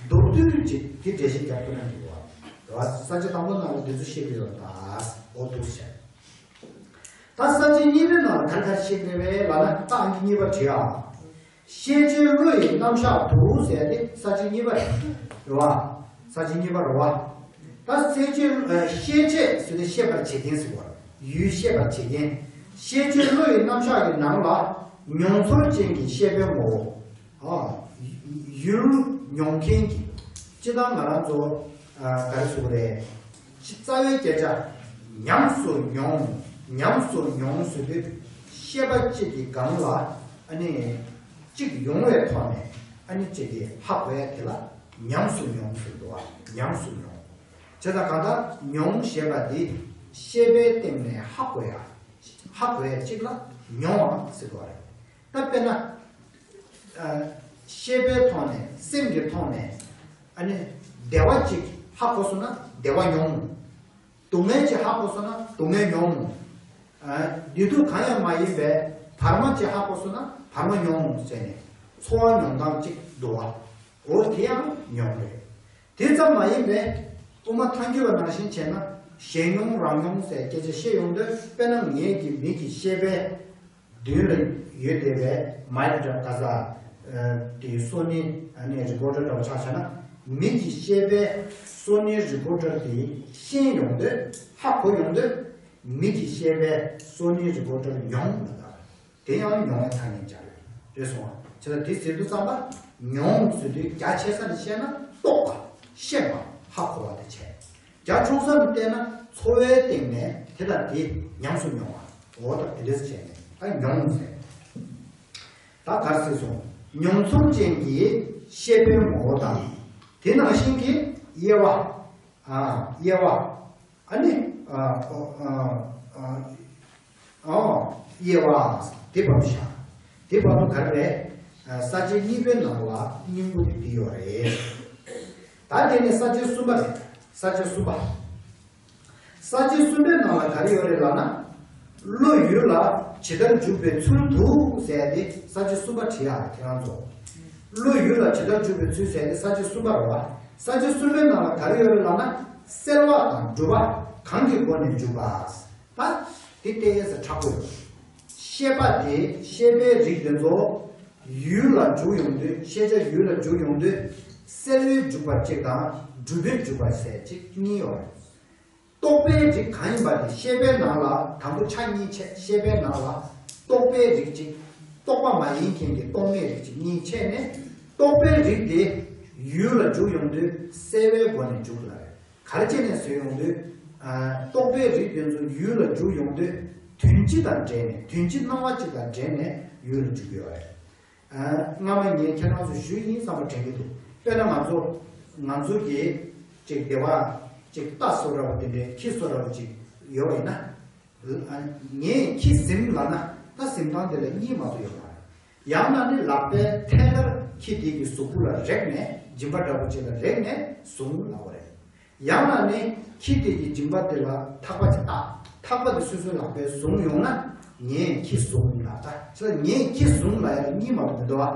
མདོར་བསྡུས་ཀྱིས་དེ་འགྲེལ་བཤད་རྒྱག་ཐུབ་ན་འགྲིག་གོ། རེད་བ། ས་བཅད་དང་པོ་ནང་ལ་འདི་ཚོ་བཤད་ཀྱི་ཡོད་ད། འོ་འདུག་བཤད། ད་ས་བཅད་གཉིས་པའི་ནང་ལ་ག་རེ་ག་རེ་བཤད་ཀྱི་རེད་ལབ་ན། ད་ཨང་ཀི་གཉིས་པ་བྲིས་ཨ། ཤེས་བྱའི་བློ་ཡི་རྣམ་གཞག་ཏུ་ཟེར་ཏེ་ས་བཅད་གཉིས་པ་རེད། རེད་བ། ས་བཅད་གཉིས་པ་རེད་བ། ད་ཤེས་བྱའི་ཨ་ཤེས་བྱེད་ཟེར་ཏེ་ཤེས་པར་བྱེད་མཁན་ཟེར་བ། ཡུལ་ཤེས་པར་བྱེད་མཁན། ཤེས་བྱའི་བློ་ཡི་རྣམ་གཞག་གི་ནང་ལ་མྱོང་ཚོར་ཅན་གྱི་ཤེས་པའི་ངོ་བོ། ཨ། ཡུལ་མྱོང་མཁན་གྱི། སྤྱིར་བཏང་ང་རང་ཚོ་ཨ་ག་རེ་ཟེར་དགོས་རེད། རྩ་བའི་སྐད་ཆ། ཉམས་སུ་མྱོང་། ཉམས་སུ་མྱོང་ཟེར་དུས་ཤེས་པ་གཅིག་གི་སྒང་ལ་ཨ་ནི་གཅིག་ཡོང་བའི་ཐོག་ནས་ཨ་ནི་གཅིག་གིས་ཧ་གོ་ཡ་དེ་ལ་ཉམས་སུ་མྱོང་ཟེར་འདུག་བ། ཉམས་སུ་མྱོང་། བྱས་ཙང་གང་ལྟར་མྱོང་ཞེས་པ་འདི་ཤེས་པའི་སྟེང་ནས་ཧ་གོ་ཡ། ཧ་གོ་ཡ་གཅིག་ལ་མྱོང་བ་ཟེར་འདུག་བ་རེད། ད་དཔེར་ན། ཨ་ཤེས་པའི་ཐོག་ནས་སེམས་ཀྱི་ཐོག་ནས་ཨ་ནི་བདེ་བ་གཅིག་ཧ་གོ་སོང་ན་བདེ་བ་མྱོང་། སྡུག་བསྔལ་གཅིག་ཧ་གོ་སོང་ན་སྡུག་བསྔལ་མྱོང་། ཨ་བདེ་སྡུག་གང་ཡང་མ་ཡིན་པའི་བར་མ་གཅིག་ཧ་གོ་སོང་ན་བར་མ་མྱོང་ཟེར་ནས་ཚོར་བ་མྱོང་སྟངས་གཅིག་འདུག་བ། འོ་དེ་ཡང་མྱོང་རེད། དེ་ཙམ་མ་ཡིན་པའི་དབུ་མ་ཐལ་འགྱུར་བ་ནང་བཞིན་བྱས་ན་གཞན་མྱོང་རང་མྱོང་ཟེར་སྐད་ཆ་བཤད་ཡོང་དུས། དཔེར་ན་ངེད་ཀྱི་མིག་གི་ཤེས་པའི་མདུན་ལ་ཡོད་བསྡད་པའི་མའིག་འདྲ་ག་ས་དེ་སོ་ནི་ཨ་ནི་རི་ཀོར་ཌར་འདྲ་བ་ཆ་བཞག་ན། མིག་གི་ཤེས་པས་སོ་ནི་རི་ཀོར་ཌར་དེ་ཤེས་ཡོང་དུས། ཧ་གོ་ཡོང་དུས། མིག་གི་ཤེས་པས་སོ་ནི་རི་ཀོར་ཌར་མྱོང་ལབ་ད། དེ་ཡང་མྱོང་བའི་ཐ་སྙད་སྦྱར་ཡོད་རེད་སོང་བ། བྱས་ཙང་དེ་ཟེར་དུས་ཙམ་པ་མྱོང་ཟེར་དུས་རྒྱ་ཆེ་ས་ནས་བཤད་ན་རྟོགས་པ། ཤེས་པ། ཧ་གོ་བ་དེ་བྱས། རྒྱ་ཆུང་ས་ནས་བལྟས་ན་ཚོར་བའི་སྟེང་ནས་དེ་དང་དེ་ཉམས་སུ་མྱོང་བ། འོ་ད་དེ་འདྲས་བྱས་ནས་ད་མྱོང་ཟེར། ད་ག་རེ་ཟེར་སོང་། མྱོང་ཚོར་ཅན་གྱི་ཤེས་པའི་ངོ་བོ་དང་། དེ་ནང་བཞིན་གྱི་དབྱེ་བ། ཨ་དབྱེ་བ། ཨ་ནི་ཨ་ཨ་ཨ་ཨ་དབྱེ་བ་དེ་བབ་བཞག་དེ་བབ་ག་རེ་རེད། ས་བཅད་གཉིས་པའི་ནང་ལ་སྙིང་པོ་དེ་འདི་ཡོད་རེད། ད་དེ་ནས་ས་བཅད་གསུམ་པ་རེད། ས་བཅད་གསུམ་པ། ས་བཅད་གསུམ་པའི་ནང་ལ་ག་རེ་ཡོད་རེད་ལབ་ན། བློ་ཡུལ་ལ་ཇི་ལྟར་འཇུག་པའི་ཚུལ་དུ་ཟེར་ཏེ་ས་བཅད་གསུམ་པ་བྲིས་ཡ་ཁྱེད་རང་ཚོ། བློ་ཡུལ་ལ་ཇི་ལྟར་འཇུག་པའི་ཚུལ་ཟེར་ཏེ་ས་བཅད་གསུམ་པ་རེད་བ། ས་བཅད་གསུམ་པའི་ནང་ལ་ག་རེ་ཡོད་རེད་ལབ་ན། སེལ་བ་དང་སྒྲུབ་པ་གང་གི་སྒོ་ནས་འཇུག་པ། ད་དེ་བལྟས་ཡས་ས་དྲག་པོ་ཡོད། ཤེས་པ་དེ་ཤེས་པའི་རིགས་དེ་ཚོ་ཡུལ་ལ་འཇུག་ཡོང་དུས། ཤེས་བྱ་ཡུལ་ལ་འཇུག་ཡོང་དུས། སེལ་བས་འཇུག་པ་གཅིག་དང་ སྒྲུབ་པས་འཇུག་པ་ཟེར་གཅིག་གཉིས་ཡོད་རེད། རྟོག་པའི་རིགས་གང་ཡིན་པ་དེ་ཤེས་པའི་ནང་ལ་དང་པོ་ཆ་གཉིས་ཕྱེ། ཤེས་པའི་ནང་ལ་རྟོག་པའི་རིགས་གཅིག་རྟོག་པ་མ་ཡིན་མཁན་གྱི་རྟོག་མེད་རིགས་གཅིག་གཉིས་ཕྱེ་ནས། རྟོག་པའི་རིགས་དེ་ཡུལ་ལ་འཇུག་ཡོང་དུས་སེལ་བའི་སྒོ་ནས་འཇུག་ལ་རེད། ག་རེ་བྱས་ནས་བཟོས་ཡོང་དུས། ཨ། རྟོག་པའི་རིགས་དེ་ཚོ་ཡུལ་ལ་འཇུག་ཡོང་དུས་དོན་སྤྱི་དང་འབྲེལ་ནས། དོན་སྤྱི་སྣང་བ་གཅིག་དང་འབྲེལ་ནས་ཡུལ་ལ་འཇུག་གི་ཡོད་རེད། ཨ། སྔ་མ་ངས་ཁྱེད་རང་ཚོ་ཞུས་ཡིན་བསམ་པ་དྲན་གྱི་འདུག་དཔེར་ན་ང་ཚོ་ང་ཚོ་གི་ཅིག་སྡེ་བ་ཅིག་རྟ་བཟོ་འདྲ་བོ་དེ་འདྲའི་ཁྱི་བཟོ་འདྲ་བོ་ཅིག་ཡོད་པ་ཡིན་ན། ཨ། ངས་ཁྱི་ཟིན་ལབ་ན་ད་ཟིན་སྟངས་དེ་ལ་གཉིས་མ་གཏོགས་ཡོད་མ་རེད། ཡང་ན་ནི་ལག་པའི་ཐད་ཀར་ཁྱི་དེ་གི་གཟུགས་པོ་ལ་རེག་ནས་འཇིམ་པ་འདྲ་བོ་ཅིག་ལ་རེག་ནས་ཟུངས་ལབ་པ་རེད། ཡང་ན་ནི་ཁྱི་དེ་གི་འཇིམ་པ་དེ་ལ་ཐག་པ་ཅིག་བཏགས། ཐག་པ་དེ་སོ་སོའི་ལག་པས་བཟུང་ཡོང་ན་ངས་ཁྱི་བཟུང་ལབ། ད་ཅི་ལ་ངས་ཁྱི་བཟུང་ལབ་ཡ་ལ་གཉིས་མ་གཏོགས་མི་འདུག་བ།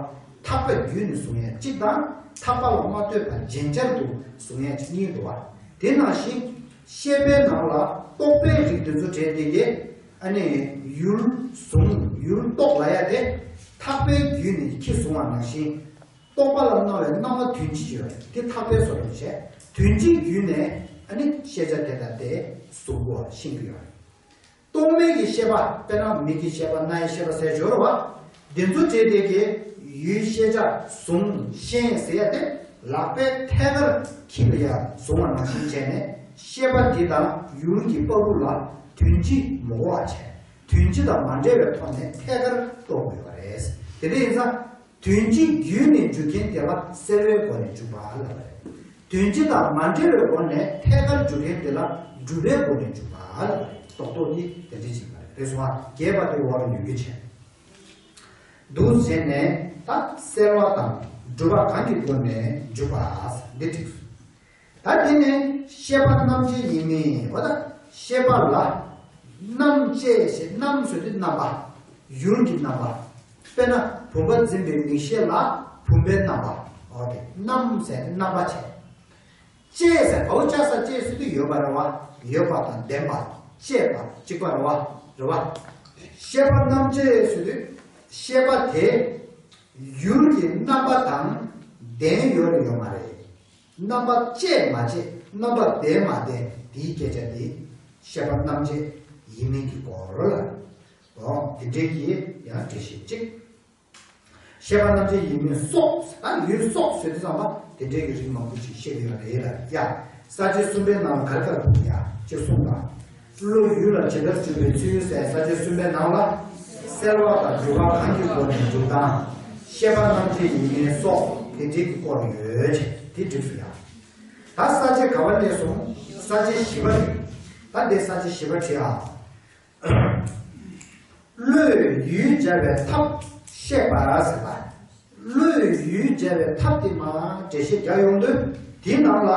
ཐག་པ་བརྒྱུད་ནས་བཟུང་ཡ་གཅིག་དང་། ཐག་པ་ལ་མ་ལྟོས་པར་རྗེན་ཅར་དུ་བཟུང་ཡ་གཅིག་གཉིས་འདུག་བ། དེ་ནང་བཞིན་ཤེས་པའི་ནང་ལ་རྟོག་པའི་རིགས་དེ་ཚོ་བྲལ་ཏེ་གི། ཨ་ནི་ཡུལ་བཟུང་། ཡུལ་རྟོགས་ལབ་ཡ་དེ་ཐག་པས་བརྒྱུད་ནས་ཁྱི་བཟུང་བ་ནང་བཞིན། རྟོག་པ་ལ་སྣང་བའི་སྣང་བ་དོན་སྤྱི་ཡོད་རེད། དེ་ཐག་པས་བཟོ་རོགས་བྱས། དོན་སྤྱི་བརྒྱུད་ནས་ཨ་ནི་ཤེས་བྱ་དེ་དང་དེ་གཟུགས་པོ་ཤེས་ཀྱི་ཡོད་རེད། རྟོག་མེད་ཀྱི་ཤེས་པ། དཔེར་ན་མིག་གི་ཤེས་པ། རྣ་ཡི་ཤེས་པ་ཟེར་ཡོད་རེད་བ། དེ་ཚོ་བྲལ་ཏེ་གི་ཡུལ་ཤེས་བྱ་བཟུང་ཤེས་ཟེར་ཡ་དེ་ལག་པའི་ཐད་ཀར་ཁྱི་ལ་ཡ་བཟུང་བ་ནང་བཞིན་བྱས་ནས་ཤེས་པ་འདི་དང་ཡུལ་གྱི་བར་དུ་ལ་དོན་སྤྱི་མ་གོ་བ་བྱས། དོན་སྤྱི་དང་མ་འབྲེལ་བའི་ཐོག་ནས་ཐད་ཀར་རྟོགས་དགོས་པ་རེད། དེ་འདྲ་ཡིན་ཙང་། དོན་སྤྱི་བརྒྱུད་ནས་འཇུག་མཁན་དེ་ལ་སེལ་བའི་སྒོ་ནས་འཇུག་པ་ལབ་པ་རེད། དོན་སྤྱི་དང་མ་འབྲེལ་བའི་སྒོ་ནས་ཐད་ཀར་འཇུག་མཁན་དེ་ལ་སྒྲུབ་པའི་སྒོ་ནས་འཇུག་པ་ལབ་པ་རེད། རྡོག་རྡོག་འདི་དེ་འདྲ་ཅིག་རེད་སོང་ཨ། རྒྱས་པ་དེ་འོག་ལ་ཡོད་རྒྱུ་བྱས། འདུག་བྱས་ནས་ད་སེལ་བ་དང་སྒྲུབ་པ་གང་གི་སྒོ་ནས་འཇུག་པ་འདི་འགྲིགས་སོང་། ད་དེ་ནས་ཤེས་པ་རྣམ་བཅད་ཡིན་མིན། འོ་ད་ཤེས་པ་ལ་རྣམ་བཅད་ཞེས། རྣམ་ཟེར་དུས་རྣམ་པ། ཡུལ་གྱི་རྣམ་པ། དཔེར་ན་བུམ་པ་འཛིན་པའི་མིག་ཤེས་ལ་བུམ་པའི་རྣམ་པ། འོ་དེ་རྣམ་ཟེར་དུས་རྣམ་པ་བྱས། བཅད་ཟེར་བའོ། བཅད་ས་བཅད་ཟེར་དུས་ཡོད་པ་རེད་བ། ཡོད་པ་དང་ལྡན་པ། བཅད་པ་གཅིག་པ་རེད་བ། རེད་བ། ཤེས་པ་རྣམ་བཅད་ཟེར་དུས་ཤེས་པ་དེ་ཡུལ་གྱི་རྣམ་པ་དང་ལྡན་ཡོད་རེད་ཡོད་མ་རེད། རྣམ་པ་བཅད་མ་བཅད། རྣམ་པ་ལྡན་མ་ལྡན། དེའི་སྐད་ཆ་དེ་ཤེས་པ་རྣམ་བཅད་ཡིན་མིན་གྱི་སྐོར་ལ། འོ་དེ་འདྲའི་གི་ཡང་འགྲེལ་བཤད་གཅིག་ཤེས་པ་རྣམ་བཅད་ཡིན་མིན་སོགས། ད་ཡུལ་སོགས་ཟེར་དུས་ཙམ་པ་དེ་འདྲའི་གི་རིགས་མང་པོ་ཞིག་བཤད་ཀྱི་ཡོད་རེད་ལ། ཡ། ས་བཅད་གསུམ་པའི་ནང་ལ་ག་རེ་ག་རེ་འདུག་ཡ་ཅེས་གསུངས་པ། བློ་ཡུལ་ལ་ཇི་ལྟར་འཇུག་པའི་ཚུལ་ཟེར་ས་བཅད་གསུམ་པའི་ནང་ལ། སེལ་བ་དང་སྒྲུབ་པ་གང་གི་སྒོ་ནས་འཇུག་དང་། ཤེས་པ་རྣམ་བཅད་ཡིན་མིན་སོགས་དེ་འགྲིག་གི་སྐོར་ཡོད་ཅེས་དེ་འགྲིག་སོང་ཡ། ད་ས་བཅད་ག་བ་སླེབས་སོང་། ས་བཅད་བཞི་པ་རེད། ད་འདི་ས་བཅད་བཞི་པ་བྲིས་ཨ། བློས་ཡུལ་སྦྱར་བའི་ཐབས་བཤད་པ་ཟེར་བ། བློས་ཡུལ་སྦྱར་བའི་ཐབས་དེ་མར་འགྲེལ་བཤད་རྒྱག་ཡོང་དུས་དེའི་ནང་ལ་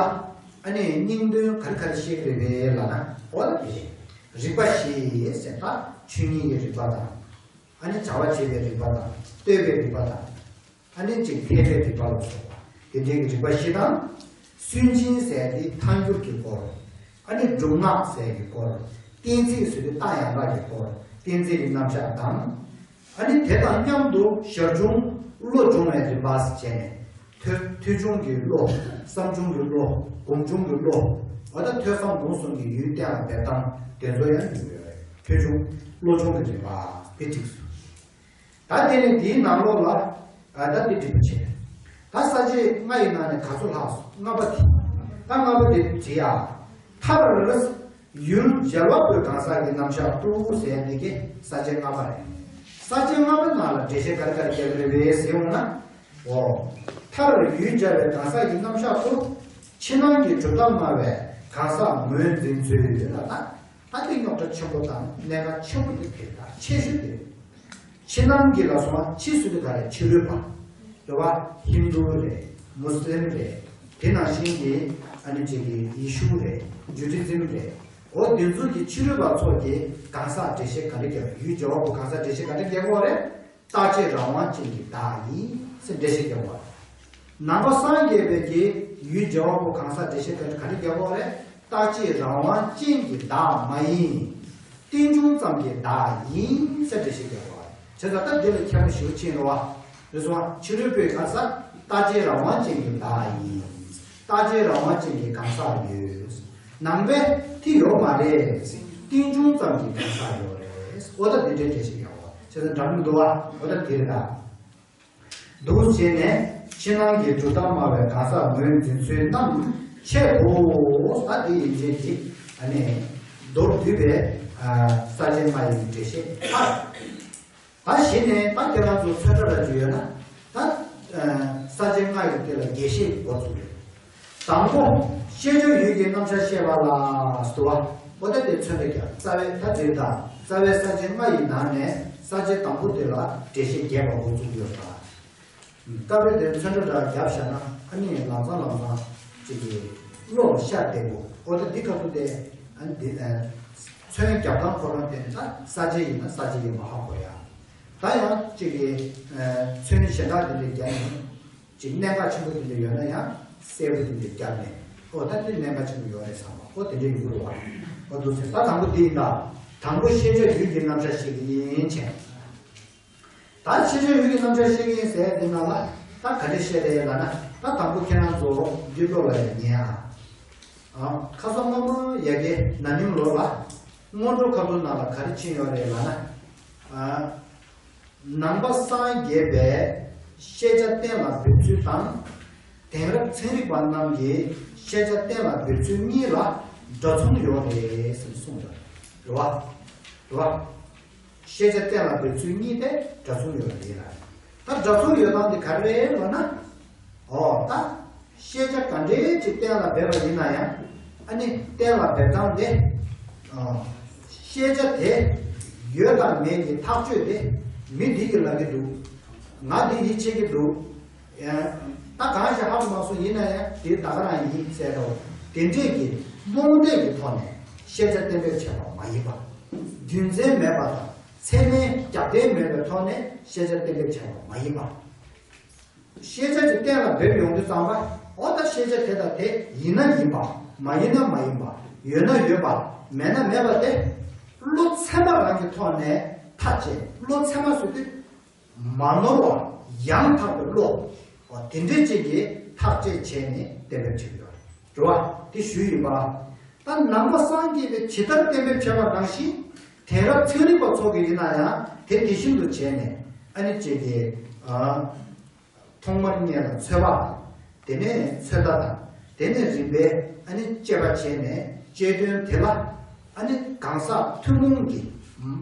ཨ་ནི་སྙིང་དོན་ག་རེ་ག་རེ་བཤད་ཀྱི་རེད་པས་ལབ་ན། འོ་ད་དེ་རིགས་པ་བཞི་ཟེར་བ། ཆོས་ཉིད་ཀྱི་རིགས་པ་དང་། ཨ་ནི་བྱ་བ་བྱེད་པའི་རིགས་པ་དང་། ལྟོས་པའི་རིགས་པ་དང་། ཨ་ནི་ཅིག་འཐད་པའི་རིགས་པ་ལ་སོགས་པ་དེ་འདྲའི་རིགས་པ་བཞི་དང་། སུན་འབྱིན་ཟེར་དེ་ཐལ་འགྱུར་གྱི་སྐོར། ཨ་ནི་སྒྲུབ་ངག་ཟེར་གྱི་སྐོར། གཏན་ཚིགས་ཟེར་དེ་རྟ་ཡན་ལག་གི་སྐོར། གཏན་ཚིགས་ཀྱི་རྣམ་གཞག་དང་། ཨ་ནི་དེ་དང་མཉམ་དུ་ཞར་བྱུང་བློ་སྦྱོང་བའི་རིམ་པ་བྱས་ནས། ཐོས་ཐོས་བྱུང་གི་བློ། བསམ་བྱུང་གི་བློ། སྒོམ་བྱུང་གི་བློ། འོ་ད་ཐོས་བསམ་སྒོམ་གསུམ་གྱི་ཡུལ་གཏན་ལ་འབེབས་སྟངས་དེ་ཚོ་ཡང་ཡོད་རེད། ཐོས་བྱུང་བློ་སྦྱོང་གི་རིམ་པ་དེ་འགྲིགས་སོང་། ད་དེ་ནས་དེའི་ནང་ལོགས་ལ། ཨ། ད་འདི་འགྲིག་པ་བྱས། ད་ས་བཅད་ལྔ་ཡི་ནང་ནས་ག་ཚོད་ལྷག་སོང་། ལྔ་པ་དེ། ད་ལྔ་པ་དེ་བྲིས་ཨ། མཐར་ཡུལ་རྒྱལ་བ་པོའི་གང་ཟག་གི་རྣམ་གཞག་ཏུ་ཟེར་འདི་གའི་ས་བཅད་ལྔ་པ་རེད། ས་བཅད་ལྔ་པའི་ནང་ལ་འགྲེལ་བཤད་ག་རེ་ག་རེ་རྒྱག་གི་རེད་པས་ཟེར་འོང་ན། འོ། མཐར་ཡུལ་སྦྱར་བའི་གང་ཟག་གི་རྣམ་གཞག་ཏུ། ཕྱི་ནང་གི་གྲུབ་མཐའ་སྨྲ་བའི་གང་ཟག་ངོས་འཛིན་ཚུལ་ལ་ད། ད་དེ་རྙོག་དྲ་ཆེན་པོ་དང་གནད་འགག་ཆེན་པོ་དེ་དེ་ད་ཆེ་ཤོས་དེ་རེད། ཕྱི་ནང་གི་ལ་སོང་བ་ཕྱི་སུ་དེ་ག་རེ་ཕྱི་རོལ་པ། རེད་བ། ཧིན་དུ་རེད། མུ་སི་ལིམ་རེད། དེ་ནང་བཞིན་གྱི་ཨ་ནི་ཅིག་གི་ཡེ་ཤུ་རེད། ཇུ་ཌི་ཛིམ་རེད། འོ་དེ་ཚོ་གི་ཕྱི་རོལ་པ་ཚོ་གི་གང་ཟག་འགྲེལ་བཤད་ག་འདྲ་རྒྱག་ཡུལ་སྦྱར་བ་པོ་གང་ཟག་འགྲེལ་བཤད་ག་འདྲ་རྒྱག་གི་ཡོད་རེད། རྟག་གཅིག་རང་དབང་ཅན་གྱི་བདག་ཡིན་ཟེར་འགྲེལ་བཤད་རྒྱག་པ། ནང་པ་སངས་རྒྱས་པའི་གི་ཡུལ་སྦྱར་བ་པོ་གང་ཟག་འགྲེལ་བཤད་ག་འདྲ་རྒྱག་གི་ཡོད་རེད། རྟག་གཅིག་རང་དབང་ཅན་གྱི་བདག་མ་ཡིན། རྟེན་འབྱུང་ཙམ་གྱི་བདག་ཡིན་ཟེར་འགྲེལ་བཤད་རྒྱག་པ། བྱས་ཙང་ད་འདི་ལ་ཁྱད་པར་ཞེ་པོ་ཕྱིན་རེད་བ། རེད་སོང་བ། ཕྱི་རོལ་པས་ག་ས་རྟག་གཅིག་རང་དབང་ཅན་གྱི་བདག་ཡིན། རྟག་ཆད་རང་དབང་ཅན་གྱི་གང་ཟག་ཡོད། ནང་པའི་དེ་ཡོད་མ་རེད། རྟེན་འབྱུང་ཙམ་གྱི་གང་ཟག་ཡོད་རེད། འོ་ད་དེ་འདྲའི་འགྲེལ་བཤད་ཡོད་བ། བྱས་ཙང་འདྲ་མི་འདུག་བ། འོ་ད་དེ་རེད་ད། འདུག་བྱས་ནས་ཕྱི་ནང་གི་གྲུབ་མཐའ་སྨྲ་བའི་གང་ཟག་ངོས་འཛིན་ཚུལ་རྣམས་ཆེད་དུ། ད་དེ་ཡིན་ཚད་ཀྱི་ཨ་ནི་མདོར་བསྡུས་པའི་ས་བཅད་ལྔ་ཡི་འགྲེལ་བཤད་ཨ། ད་གཞི་ནས་ད་ཁྱེད་རང་ཚོ་ཚོན་ཁྲ་ར་ཅིག་ཡོད་ན། ད་ས་བཅད་ལྔ་ཡི་དེ་ལ་རྒྱས་བཤད་འགོ་བཙུགས་རེད། དང་པོ། ཤེས་བྱ་ཡུལ་གྱི་རྣམ་གཞག་བཤད་པ་ལ་ཟེར་བ། འོ་ད་དེ་ཚོན་ཁྲ་རྒྱག་རྩ་བའི་ད་དེ་དང་རྩ་བའི་ས་བཅད་ལྔ་ཡི་ནང་ནས་ས་བཅད་དང་པོ་དེ་ལ་འགྲེལ་བཤད་རྒྱས་པ་འགོ་བཙུགས་ཡོད་པ། སྐབས་རེ་དེ་ཚོན་ཁྲ་འདྲ་བརྒྱབ་བཞག་ན་ཨ་ནི་ལམ་སང་ལམ་སང་ཅིག་གི་བློ་ལ་ཤར་བསྡད་དགོས། འོ་ད་འདི་ཁ་ཐུག་དེ་ཨ་ནི་འདི་ཚོན་རྒྱབ་སྟངས་ཁོ་རང་དེ་ནི་ད་ས་བཅད་ཡིན་ན་ས་བཅད་ཡིན་པ་ཧ་གོ་ཡ། ད་ཡང་ཅིག་གི་ཚོན་གཞན་དག་དེ་འདྲ་རྒྱག་ནས་ཅིག་གནད་འགག་ཆེན་པོ་དེ་འདྲ་ཡོད་ན་ཡང་གསལ་པོ་དེ་འདྲ་རྒྱབ་ནས་ཨོ་ད་དེ་གནད་འགག་ཆེན་པོ་ཡོད་རེད་བསམ་པ་ཨོ་དེ་འདྲ་ཡོང་གི་རེད་བ། ཨོ་འདུག་ཟེར་ད་དང་པོ་འདི་ཡིན་ད། དང་པོ་ཤེས་བྱ་ཡུལ་གྱི་རྣམ་གཞག་ཞིག་ཡིན་ཕྱིན། ད་ཤེས་བྱ་ཡུལ་གྱི་རྣམ་གཞག་ཤེས་ཀྱི་ཡིན་ཟེར་དེ་ནང་ལ་ད་ག་འདྲ་བཤད་རེད་ལབ་ན། ད་དང་པོ་ཁྱེད་རང་ཚོ་འདི་ཀློག་ལ་ཡང་ཉན་ཨ། ཁ་སང་སྔོན་མ་ཡ་གི་ན་ནིང་ལོ་ལ་སྔོན་འགྲོ་ཁ་ཐུག་ནང་ལ་ག་རེ་ཕྱིན་ཡོད་རེད་ལབ་ན། ནང་པ་སངས་རྒྱས་པས་ཤེས་བྱ་གཏན་ལ་འབེབས་ཚུལ་དང་། དེང་རབས་ཚན་རིག་པ་རྣམས་ཀྱིས་ཤེས་བྱ་གཏན་ལ་འབེབས་ཚུལ་གཉིས་ལ་འདྲ་མཚུངས་ཡོད་རེད་ཟེར་གསུངས་པ་རེད་བ། རེད་བ། ཤེས་བྱ་གཏན་ལ་འབེབས་ཚུལ་གཉིས་དེ་འདྲ་མཚུངས་ཡོད་རེད་ལ། ད་འདྲ་མཚུངས་ཡོད་སྟངས་དེ་ག་རེ་རེད་ལབ་ན། འོ་ད། ཤེས་བྱ་ག་འདྲའི་ཅིག་གཏན་ལ་འབེབས་པ་ཡིན་ན་ཡང་ཨ་ནི་གཏན་ལ་འབེབས་སྟངས་དེ། ཤེས་བྱ་དེ་ཡོད་དང་མེད་ཀྱི་ཐག་གཅོད་དེ་མི་འདི་གིས་ལབ་ཀྱི་འདུག་ང་འདི་ཡིད་ཆེས་ཀྱི་འདུག་ད་གང་ཞིག་ཧ་གོ་མ་སོང་ཡིན་ན་ཡང་དེ་ད་ག་རང་ཡིན་ཟེར་རོ། དེ་འདྲས་ཀྱི་རྨོངས་དད་ཀྱི་ཐོག་ནས་ཤེས་བྱ་གཏན་འབེབས་བྱས་པ་མ་ཡིན་པ། རྒྱུ་མཚན་མེད་པ་དང་ཚད་མའི་རྒྱབ་རྟེན་མེད་པའི་ཐོག་ནས་ཤེས་བྱ་གཏན་འབེབས་བྱས་པ་མ་ཡིན་པ། ཤེས་བྱ་དེ་གཏན་ལ་འབེབས་ཡོང་དུས་ཙམ་པ་འོ་ད་ཤེས་བྱ་དེ་དང་དེ་ཡིན་ན་ཡིན་པ་མ་ཡིན་ན་མ་ཡིན་པ་ཡོད་ན་ཡོད་པ་མེད་ན་མེད་པ་དེ་བློ་ཚད་མ་རང་གི་ཐོག་ནས་ཐག་བཅད། བློ་ཚད་མ་ཟེར་དུས་མ་ནོར་བ་ཡང་དག་པའི་བློ་འོ་དེ་འདྲའི་ཅིག་གིས་ཐག་བཅད་བྱས་ནས་གཏན་འབེབས་བྱེད་དགོས་རེད་བ། དེ་ཞུས་ཡིན་པ། ད་ནང་པ་སངས་རྒྱས་པས་ཇི་ལྟར་གཏན་འབེབས་བྱས་པ་ནང་བཞིན་དེང་རབས་ཚན་རིག་པ་ཚོ་གིས་ཡིན་ན་ཡང་དེ་དེ་བཞིན་དུ་བྱས་ནས་ཨ་ནི་ཅིག་གིས་ཨ། ཐོག་མར་སྔོན་ལ་ཚོད་དཔག་དང་། དེ་ནས་ཚོད་ལྟ་དང་། དེ་ནས་རིམ་པས་ཨ་ནི་དཔྱད་པ་བྱས་ནས་དཔྱད་དོན་དེ་ལ་ཨ་ནི་གང་ཟག་ཐུན་མོང་གི་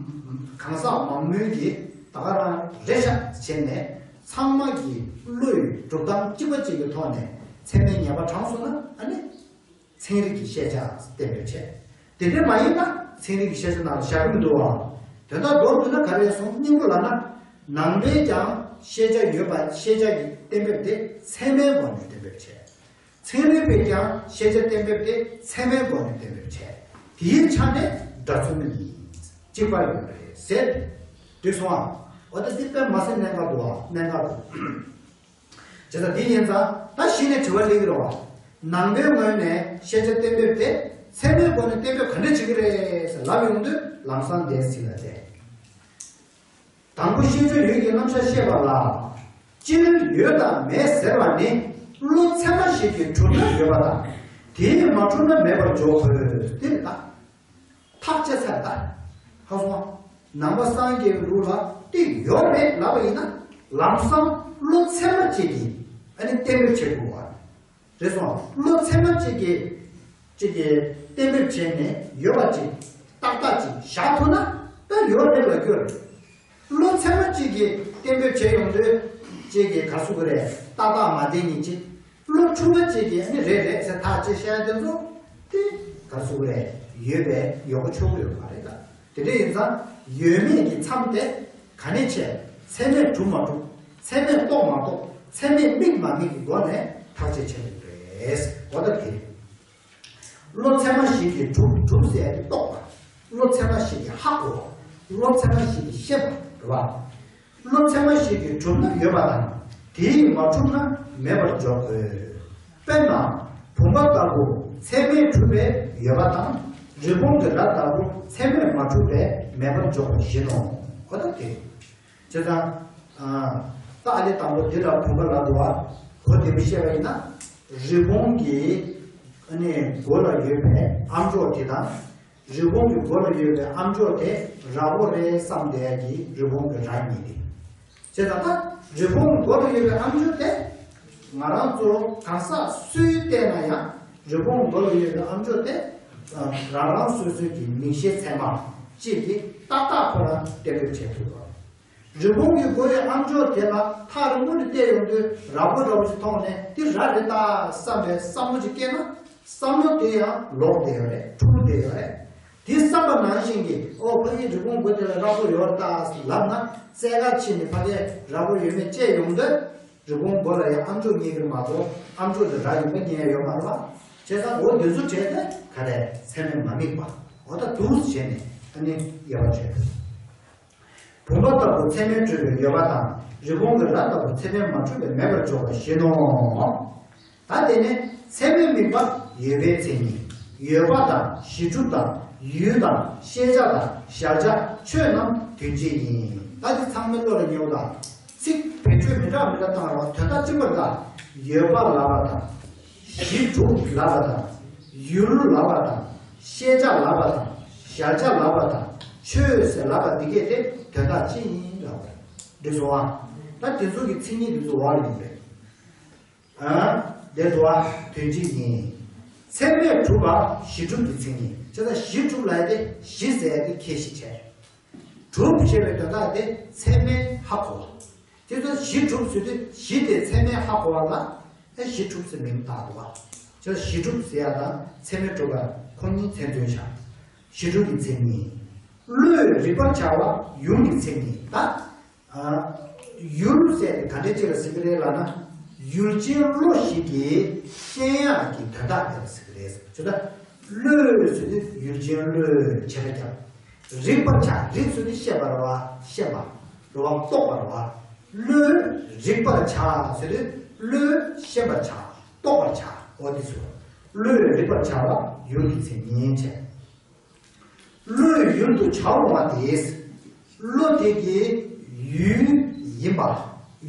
གང་ཟག་མང་མོས་ཀྱི་ད་ག་རང་རེ་ཞིག་བྱས་ནས་ཚང་མ་གི་བློ་ཡི་གྲུབ་སྟངས་གཅིག་པ་གཅིག་གི་ཐོག་ནས་ཚད་མའི་ངེས་པ་དྲངས་སོང་ན་ཨ་ནི། ཚན་རིག་གི་ཤེས་བྱ་གཏན་འབེབས་བྱས། དེ་འདྲ་མ་ཡིན་ན་ཚན་རིག་གི་ཤེས་བྱ་ནང་ལ་བཞག་གི་མི་འདུག་ཨང་། དོན་དག་མདོར་བསྡུས་ན་ག་རེ་སོང་སྙིང་པོ་ལབ་ན། ནང་པས་ཀྱང་ཤེས་བྱ་ཡོད་པ་ཤེས་བྱ་ཡི་གཏན་འབེབས་དེ་ཚད་མའི་སྒོ་ནས་གཏན་འབེབས་བྱས། ཚན་རིག་པས་ཀྱང་ཤེས་བྱ་གཏན་འབེབས་དེ་ཚད་མའི་སྒོ་ནས་གཏན་འབེབས་བྱས། དེའི་ཆ་ནས་འདྲ་མཚུངས་ཡིན། གཅིག་པ་ཡོད་རེད་ཟེར། འགྲིག་སོང་ཨང་། འོ་ད་འདི་དཔེ་མ་སྲིད་གནད་འགག་འདུག་ཨང་། གནད་འགག་འདུག་བྱས་ཙང་འདི་ཡིན་ཙང་ད་གཞི་ནས་དྲི་བ་སླེབས་ཀྱི་རེད་བ། ནང་པའི་ངོས་ནས་ཤེས་བྱ་གཏན་འབེབས་དེ་ཚད་མའི་སྒོ་ནས་གཏན་འབེབས་ག་འདྲ་བྱེད་ཀྱི་རེད་ཟེར་ལབ་ཡོང་དུས་ལམ་སང་འདིར་ཟིན་ལ་བལྟས། དང་པོ་ཤེས་བྱ་ཡུལ་གྱི་རྣམ་གཞག་བཤད་པ་ལ། སྤྱིར་ཡོད་དང་མེད་ཟེར་བ་ནི་བློ་ཚད་མ་ཞིག་གིས་གྲུབ་ན་ཡོད་པ་དང་། དེས་མ་གྲུབ་ན་མེད་པར་འཇོག་དགོས་ཟེར་ད། ཐག་བཅད་ཚར་ད། ཧ་སོང་། ནང་པ་སངས་རྒྱས་པའི་ལུགས་ལ་དེ་ཡོད་རེད་ལབ་པ་ཡིན་ན་ལམ་སང་བློ་ཚད་མ་གཅིག་གིས་ཨ་ནི་གཏན་འབེབས་བྱེད་དགོས་པ་རེད་སོང་། བློ་ཚད་མ་གཅིག་གིས་གཅིག་གིས་གཏན་འབེབས་བྱས་ནས་ཡོད་པ་གཅིག་ཏག་ཏག་ཅིག་བཞག་ཐུབ་ན་ད་ཡོད་རེད་ལབ་རྒྱུ་རེད། བློ་ཚད་མ་གཅིག་གིས་གཏན་འབེབས་བྱས་ཡོང་དུས་གཅིག་གིས་ག་ཟེར་དགོས་རེད། ཏག་ཏག་མ་བསྡད་མཁན་གཅིག་བློ་འཁྲུལ་པ་གཅིག་གིས་ནི་རེད་རེད་ཟེར་ཐག་བཅད་བཞག་ཡ་དེ་ཚོ་དེ་ག་ཟེར་དགོས་རེད། ཡོད་པའི་ཡོད་གོ་ཆོག་གི་ཡོད་མ་རེད་ད། དེ་འདྲ་ཡིན་ཙང་ཡོད་མེད་ཀྱི་མཚམས་དེ་ག་ནས་ཕྱེ། ཚད་མས་གྲུབ་མ་གྲུབ། ཚད་མས་རྟོགས་མ་རྟོགས། ཚད་མས་དམིགས་མ་དམིགས་ཀྱི་སྒོ་ནས་ཐག་བཅད་བྱེད་དགོས་རེད། འོ་ད་དེ་རེད། བློ་ཚད་མ་ཞིག་གིས་གྲུབ་གྲུབ་ཟེར་ཏེ་རྟོགས་པ། བློ་ཚད་མ་ཞིག་གིས་ཧ་གོ་བ། བློ་ཚད་མ་ཞིག་གིས་ཤེས་པ་རེད་བ། བློ་ཚད་མ་ཞིག་གིས་གྲུབ་ན་ཡོད་པ་དང་། དེས་མ་གྲུབ་ན་མེད་པར་འཇོག་དགོས། དཔེར་ན། བུམ་པ་ལྟ་བུ་ཚད་མས་གྲུབ་པའི་ཡོད་པ་དང་། རི་བོང་གི་སྒྲ་ལྟ་བུ་ཚད་མས་མ་གྲུབ་པའི་མེད་པར་འཇོག་པ་བཞིན་ནོ། འོ་ད་དེ། བྱས་ཙང་། ད་ཨ་ལས་དང་པོ་འདི་ལ་བུམ་པ་ལ་འདུ་བ། གོ་བདེ་མོ་བཤད་པ་ཡིན་ན། རི་བོང་གི་ཨ་ནི་མགོ་ལ་ཡོད་པའི་ཨམ་ཅོག་དེ་དང་། རི་བོང་གི་མགོ་ལ་ཡོད་པའི་ཨམ་ཅོག་དེ་ར་བོ་རེད་བསམ་བསྡད་ཀྱི་རི་བོང་གི་རྭ་གཉིས་དེ། བྱས་ཙང་ད་རི་བོང་མགོ་ལ་ཡོད་པའི་ཨམ་ཅོག་དེ་ང་རང་ཚོ་གང་ཟག་སུས་བལྟས་ན་ཡང་རི་བོང་མགོ་ལ་ཡོད་པའི་ཨམ་ཅོག་དེ་རང་རང་སོ་སོའི་གི་མིག་ཤེས་ཚད་མ་གཅིག་གིས་ཏག་ཏག་ཁོ་རང་གཏན་འབེབས་བྱེད་ཐུབ་པ། རི་བོང་གི་མགོ་ཡི་ཨམ་ཅོག་དེ་ལ་ཐག་རིང་པོ་ནས་བལྟས་ཡོང་དུས་ར་བོ་འདྲ་བོ་ཞིག་མཐོང་ནས་འདི་ར་རེད་ད་བསམ་པའི་བསམ་བློ་ཅིག་སྐྱེས་ན་བསམ་བློ་དེ་ཡང་ལོག་བསྡད་ཡོད་རེད། འཁྲུལ་བསྡད་ཡོད་རེད། དེ་བསམ་པ་ནང་བཞིན་གྱི་ཨོ་ཕ་གིའི་རི་བོང་མགོ་དེ་ལ་ར་བོ་ཡོད་ད་ལབ་ན་རྩལ་ཁ་ཕྱིན་ནས་ཕ་གིར་ར་བོ་ཡོད་མེད་དཔྱད་ཡོང་དུས་རི་བོང་མགོ་ལ་ཡང་ཨམ་ཅོག་རྙེད་ཀྱི་མ་གཏོགས་ཨམ་ཅོག་དེ་ར་ཡིན་པ་རྙེད་ཡ་ཡོད་མ་རེད་པ། བྱས་ཙང་འོ་འདི་ཚོ་བྱས་ཏེ་ག་རེ་ཚད་མས་མ་དམིགས་པ་འོ་ད་འདུག་བྱས་ནས་ཨ་ནི་དབྱེ་བ་བྱས། བུམ་པ་ལྟ་བུ་ཚད་མས་གྲུབ་པའི་ཡོད་པ་དང་རི་བོང་གི་རྭ་ལྟ་བུ་ཚད་མས་མ་གྲུབ་པའི་མེད་པར་འཇོག་པ་བཞིན་ནོ། ད་དེ་ནས་ཚད་མས་དམིགས་པ་ཡོད་པའི་མཚན་ཉིད། ཡོད་པ་དང་གཞི་གྲུབ་དང་ཡུལ་དང་ཤེས་བྱ་དང་གཞལ་བྱ་ཆོས་རྣམས་དོན་སྤྱི་ཡིན། ད་འདི་ཚང་མའི་བློ་ལ་ཉེ་བོ་དང་། ཚིག་བེད་སྤྱོད་མི་འདྲ་མི་འདྲ་བཏང་རོགས། དོན་དག་གཅིག་པ་རེད་ད། ཡོད་པ་ལབ་པ་དང་། གཞི་གྲུབ་ལབ་པ་དང་། ཡུལ་ལབ་པ་དང་། ཤེས་བྱ་ལབ་པ་དང་། གཞལ་བྱ་ལབ་པ་དང་། ཆོས་ཟེར་ལབ་པ་འདི་གས་དེ་དོན་དག་གཅིག་ཡིན་ལབ་པ་རེད། འགྲིག་སོང་ཨ། ད་དེ་ཚོ་གི་མཚན་ཉིད་དེ་ཚོ་བར་ཡིན་པས། ཨ། དེ་ཚོ་བ་དོན་གཅིག་ཡིན། ཚད་མས་གྲུབ་པ་གཞི་གྲུབ་ཀྱི་མཚན་ཉིད། བྱས་ཙང་གཞི་གྲུབ་ལབ་ཡ་དེ་གཞི་ཟེར་ཡ་དེ་ཁས་ཤིག་བྱས། གྲུབ་ཞེས་པའི་དོན་དག་དེ་ཚད་མས་ཧ་གོ་བ། དེ་ཚོ་གཞི་གྲུབ་ཟེར་དུས་གཞི་དེ་ཚད་མས་ཧ་གོ་བ་ལ་ཨེ་གཞི་གྲུབ་ཟེར་མིང་བཏགས་འདུག་བ། ཅེས་གཞི་གྲུབ་ཟེར་ཡ་དང་ཚད་མས་གྲུབ་པ་ཁོ་གཉིས་མཚན་མཚོན་བྱ། གཞི་གྲུབ་ཀྱི་མཚན་ཉིད། བློས་རིག་པར་བྱ་བ་ཡུལ་གྱི་མཚན་ཉིད་ད། ཨ། ཡུལ་ཟེར་དེ་ག་འདྲས་ཅིག་ལ་ཟེར་གི་རེད་ལབ་ན། ཡུལ་ཅན་བློ་ཞིག་གིས་ཤེས་ཡག་གི་དོན་དག་དེ་ལ་ཟེར་གི་རེད། ཅེས་ད། བློས་ཟེར་དུས་ཡུལ་ཅན་བློས་བྱེ་བྲག་རྒྱབ། རིག་པར་བྱ། རིག་ཟེར་དུས་ཤེས་པར་བ། ཤེས་པ། རེད་བ། རྟོགས་པར་བ། བློས་རིག་པར་བྱ་ཟེར་དུས་བློས་ཤེས་པར་བྱ། རྟོགས་པར་བྱ། འོ་དེ་ཚོ། བློས་རིག་པར་བྱ་བ་ཡུལ་གྱི་མཚན་ཉིད་བྱས། བློའི་ཡུལ་དུ་བྱ་འོང་བ་དེས། བློ་དེ་གི་ཡུལ་ཡིན་པ།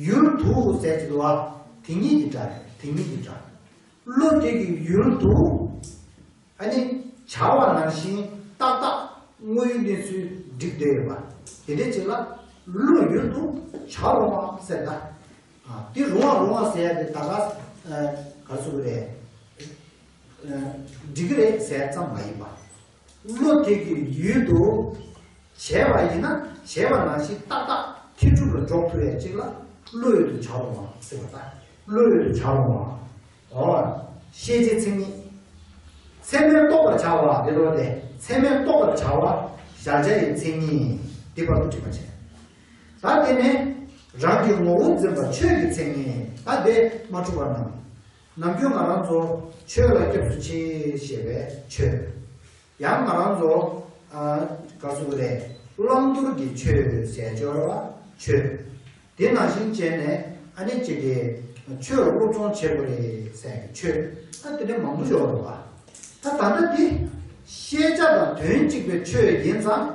ཡུལ་དུ་ཟེར་གྱི་འདུག་བ། དེ་ཉིད་ཀྱི་སྒྲ་རེད། དེ་ཉིད་ཀྱི་སྒྲ། བློ་དེ་གི་ཡུལ་དུ། ཨ་ནི་བྱ་བ་ནང་བཞིན་ཏག་ཏག་དངོས་ཡོད་གནས་ཚུལ་འགྲིག་བསྡད་ཡོད་པ། དེ་འདྲ་ཅིག་ལ་བློ་ཡུལ་དུ་བྱ་རུང་བ་ཟེར་ད། ཨ། འདི་རུང་བ་རུང་བ་ཟེར་ཡ་དེ་ད་ག་ཨ། ག་རེ་ཟེར་དགོས་རེད། ཨ། འགྲིག་གི་རེད་ཟེར་ཡ་ཙམ་མ་ཡིན་པ། བློ་དེ་གི་ཡུལ་དུ་བྱས་པ་ཡིན་ན་བྱས་པ་ནང་བཞིན་ཏག་ཏག་མཐུན་གྲུབ་ལ་འཇོག་ཐུབ་ཡ་ཅིག་ལ་བློ་ཡུལ་དུ་བྱ་རུང་བ་ཟེར་བ་ད། བློ་ཡུལ་དུ་བྱ་རུང་བ། འོ། ཤེས་བྱའི་མཚན་ཉིད། ཚད་མས་རྟོགས་པར་བྱ་བ་དེ་ལོ་དེ་ཚད་མས་རྟོགས་པར་བྱ་བ་གཞལ་བྱ་ཡི་མཚན་ཉིད་འདི་བར་དུ་འགྲེལ་པ་བྱས། ད་དེ་ནས་རང་གི་ངོ་བོ་འཛིན་པ་ཆོས་ཀྱི་མཚན་ཉིད་ད་དེ་མ་འཁྲུལ་པ་རྣམས། ནམ་རྒྱུན་ང་རང་ཚོ་ཆོས་ལ་སྐྱབས་སུ་མཆི་ཞེས་པའི་ཆོས། ཡང་ང་རང་ཚོ་ཨ། ག་རེ་ཟེར་དགོས་རེད། བླང་དོར་གྱི་ཆོས་ཟེར་ཆོས་རེད་བ། ཆོས། དེ་ནང་བཞིན་བྱས་ནས་ཨ་ནི་གཅིག་གིས་ཆོས་ལ་སློབ་སྦྱོང་བྱེད་དགོས་རེད་ཟེར་གྱི་ཆོས་ཨ་དེ་འདྲ་མང་པོ་ཡོད་རེད་བ། ད་ད་ལྟ་འདི་ཤེས་བྱ་དང་དོན་གཅིག་པའི་ཆོས་ཡིན་ཙང་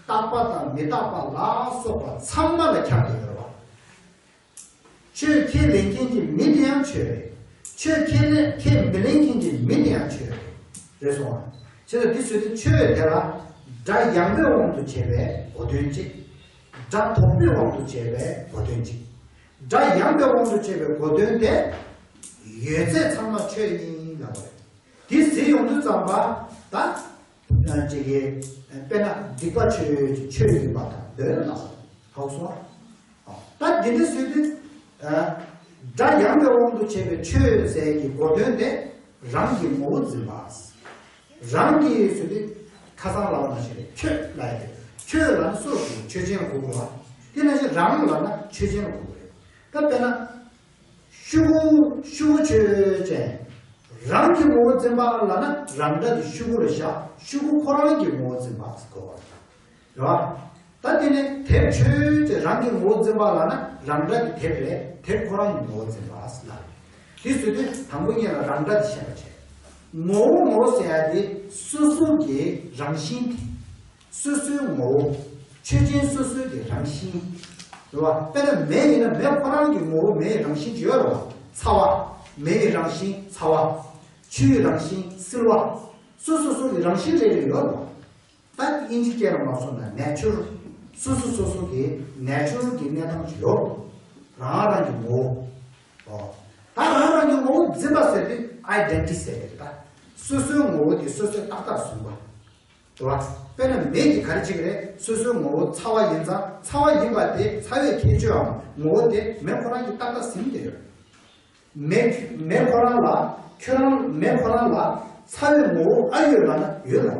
རྟག་པ་དང་མི་རྟག་པ་ལ་སོགས་པ་ཚང་མ་ལ་ཁྱབ་བསྡད་ཡོད་རེད་བ། ཆོས་ཁས་ལེན་མཁན་གྱི་མི་དེ་ཡང་ཆོས་རེད། ཆོས་ཁས་ལེན་ཁས་མི་ལེན་མཁན་གྱི་མི་དེ་ཡང་ཆོས་རེད། རེད་སོང་ཨ། བྱས་ཙང་འདི་ཟེར་དུས་ཆོས་དེ་ལ་སྒྲ་ཡངས་པའི་དབང་དུ་བྱས་པའི་གོ་དོན་གཅིག་སྒྲ་དོག་པའི་དབང་དུ་བྱས་པའི་གོ་དོན་གཅིག་སྒྲ་ཡངས་པའི་དབང་དུ་བྱས་པའི་གོ་དོན་དེ་ཡོད་ཚད་ཚང་མ་ཆོས་ཡིན་ལབ་པ་རེད། དེ་ཟེར་ཡོང་དུས་ཙམ་པ་ད། ཅིག་གིས་དཔེར་ན་སྡིག་པ་ཆོས་ཀྱི་ཆོས་ཡིན་པ་དང་འདོད་ལ་ཧོག་སོང་། ད་འདི་འདྲ་ཟེར་དུས། སྒྲ་ཡངས་པའི་དབང་དུ་བྱས་པའི་ཆོས་ཟེར་གྱི་གོ་དོན་དེ་རང་གི་ངོ་བོ་འཛིན་པ། རང་གི་ཟེར་དུས་ཁ་སང་ལབ་པ་ནང་བཞིན་རེད། ཁྱོད་ལབ་ཡ་དེ་ཁྱོད་ལབ་ན་སུ་ལ་གོ་ཆོས་ཅན་ལ་གོ་དགོས་པ། དེ་ནང་བཞིན་རང་ལབ་ན་ཆོས་ཅན་ལ་གོ་དགོས་རེད། ད་དཔེར་ན། ཤུ་གུ་ཤུ་གུ་ཆོས་ཅན། རང་གི་ངོ་བོ་འཛིན་པ་ལབ་ན་རང་སྒྲ་དེ་ཤུ་གུ་ལ་བཞག་ཤུ་གུ་ཁོ་རང་གི་ངོ་བོ་འཛིན་པ་ཟེར་གོ་བ་རེད་བ། ད་དེ་ནས་དེབ་ཆོས་ཅན་རང་གི་ངོ་བོ་འཛིན་པ་ལབ་ན་རང་སྒྲ་དེ་དེབ་རེད། དེབ་ཁོ་རང་གི་ངོ་བོ་འཛིན་པ་ཟེར་ལབ་རེད། དེ་ཟེར་དུས་དང་པོ་ཉིད་ལ་རང་སྒྲ་དེ་ཤེས་པ་བྱས། ངོ་བོ་ངོ་བོ་ཟེར་ཡ་དེ་སོ་སོ་གི་རང་བཞིན་དེ། སོ་སོའི་ངོ་བོ། ཆོས་ཅན་སོ་སོའི་གི་རང་བཞིན། རེད་བ། དཔེར་ན་མེ་ཡིན་ན་མེ་ཁོ་རང་གི་ངོ་བོ་མེའི་རང་བཞིན་ཅིག་ཡོད་རེད་བ། ཚ་བ། མེ་ཡི་རང་བཞིན་ཚ་བ། ཆུ་ཡི་རང་བཞིན་བསིལ་བ། སོ་སོ་སོ་གི་རང་བཞིན་རེ་རེ་ཡོད་རེད་བ། ད་དབྱིན་ཇི་སྐད་ལ་མ་སོང་ན་ནེ་ཅུ་རལ། སོ་སོ་སོ་སོ་གི་ནེ་ཅུ་རལ་གྱི་གནས་སྟངས་ཅིག་ཡོད། རང་རང་གི་ངོ་བོ། ཨོ། ད་རང་རང་གི་ངོ་བོ་འཛིན་པ་ཟེར་དུས་ཨའི་ཌེན་ཊི་ཊི་ཟེར་གྱི་རེད་ད། སོ་སོའི་ངོ་བོ་དེ་སོ་སོས་ཏག་ཏག་བཟུང་བ། རེད་བ། དཔེར་ན་མེ་དེ་ག་རེ་བྱེད་ཀྱི་རེད། སོ་སོའི་ངོ་བོ་ཚ་བ་ཡིན་ཙང་ཚ་བ་ཡིན་པ་དེ་ཚ་བའི་ཁྱད་ཆོས་འམ་ངོ་བོ་དེ་མེ་ཁོ་རང་གིས་ཏག་ཏག་ཟིན་བསྡད་ཡོད། མེ་མེ་ཁོ་རང་ལ་ཁྱོད་རང་མེ་ཁོ་རང་ལ་ཚ་བའི་ངོ་བོ་ཨ་ཡོད་ལབ་ན་ཡོད་ལ།